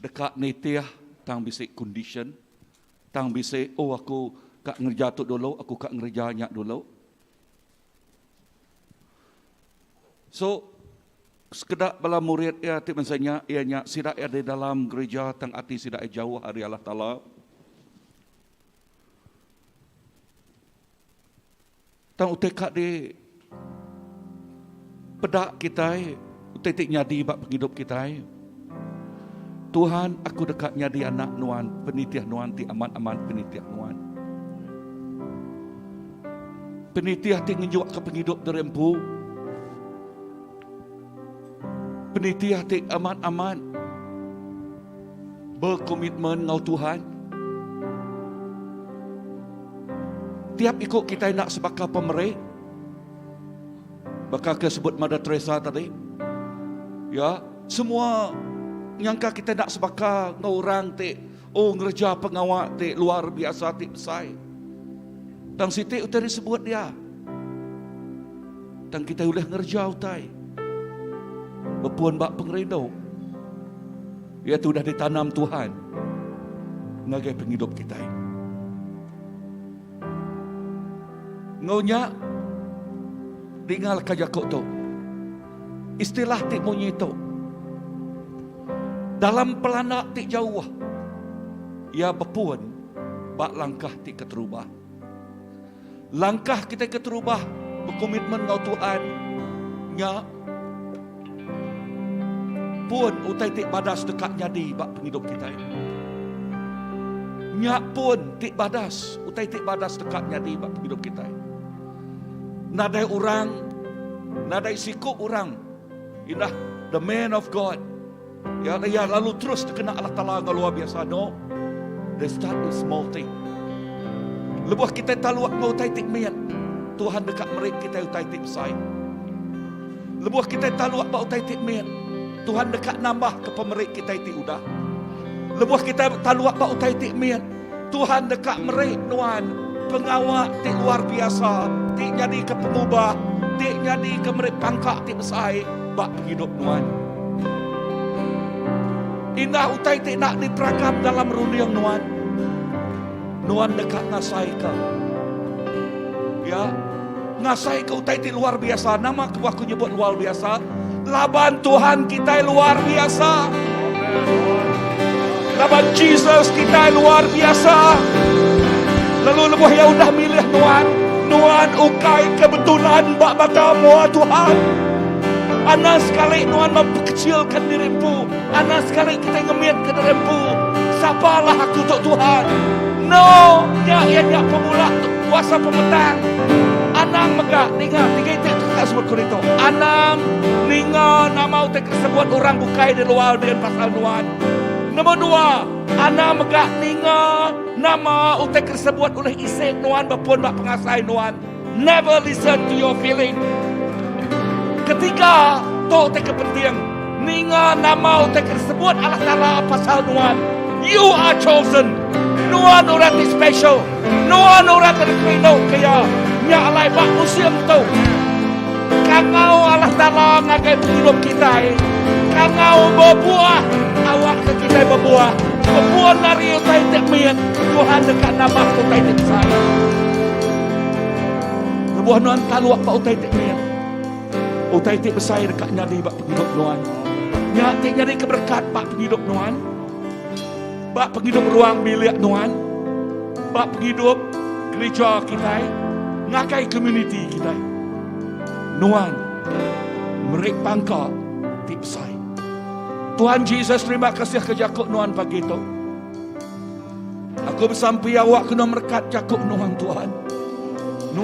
deka nitih tang bisi condition, tang bisi oh aku ka ngereja tu dulu, aku ka ngereja nya dulu. So sekeda bala murid iya ti bansa nya iya nya sida iya di dalam gerija tang ati sida iya jauh ari Allah Taala. Tang utai ka di peda kitai utai ti nyadi ba pengidup kitai. Tuhan aku deka nyadi anak nuan penitih nuan ti amat-amat penitih nuan. Penitih ti ngenjukka pengidup diri empu. Penitih ti amat-amat berkomitmen enggau Tuhan. Tiap iku kitai enda sebaka pemeri. Baka ke sebut Mother Teresa tadi. Ya, semua nyangka kitai enda sebaka enggau orang ti oh ngereja pengawa ti luar biasa ti besai. Tang siti utai disebut dia. Tang kitai ulih ngereja utai bepun ba pengerindu iya ti udah ditanam Tuhan ngagai pengidup kitai. Enggau nya, dinga leka jaku tu. Istilah ti munyi tu dalam pelanda ti jauh iya bepun ba langkah ti keterubah. Langkah kitai keterubah bekomitmen enggau Tuhan nya pun utai ti badas deka nyadi ba pengidup kitai. Nya pun ti badas, utai ti badas deka nyadi ba pengidup kitai. Nadai orang, nadai siku orang indah the man of God ya, ya lalu terus dikena Allah Taala enggau luar biasa. No, they start with small thing. Lebuh kitai taluk enggau utai ti mit, Tuhan deka meri kitai utai ti besai. Lebuh kitai taluk ba utai ti mit, Tuhan deka nambahka pemeri kitai ti udah. Lebuh kitai taluk ba utai ti mit, Tuhan deka meri nuan pengawa ti luar biasa ti nyadika pengubah, ti nyadika meri pangka ti besai ba pengidup nuan. Indah utai ti enda diperagam dalam runding nuan, nuan deka ngasaika iya. Ngasaika utai ti luar biasa. Nama kebuah aku nyebut luar biasa? Laban Tuhan kitai luar biasa. Laban Jesus kitai luar biasa. Lalu lebuh iya udah milih nuan, nuan ukai kebetulan ba mata mua Tuhan. Anang sekali nuan mempekecilkan diri empu. Anang sekali kitai ngemitka diri empu. Sapalah aku tu Tuhan? No, nya iya nya pemula tu. Kuasa pemetang anang mega ninga tiga iti tu ka sebut ku ditu. Anang ninga nama utai ke sebut orang bukai di luar din pasal nuan. Nombor dua, anang mega ninga nama utai ke sebut ulih isi nuan bepun ba pengasai nuan. Never listen to your feeling. Ketiga, tu utai ke penting, ninga nama utai ke disebut Allah Taala pasal nuan. You are chosen. Nuan orang ti special. Nuan orang ke dikerindu ke Iya. Nya alai ba musim tu, kangau Allah Taala ngagai pengidup kitai, kangau bebuah awakka kitai bebuah. Bepun ari utai ti mit, Tuhan deka nambahka utai ti besai. Lebuh nuan taluk ba utai ti mit, utai ti besai deka nyadi ba pengidup nuan. Nya ti nyadika berekat ba pengidup nuan. Ba pengidup ruang bilik nuan, ba pengidup gerija kitai, ngagai komuniti kitai. Nuan meri pangka ti besai. Tuhan Jesus terima kasih ke jaku nuan pagi tu. Aku besampi awak kena merekat jaku nuan Tuhan.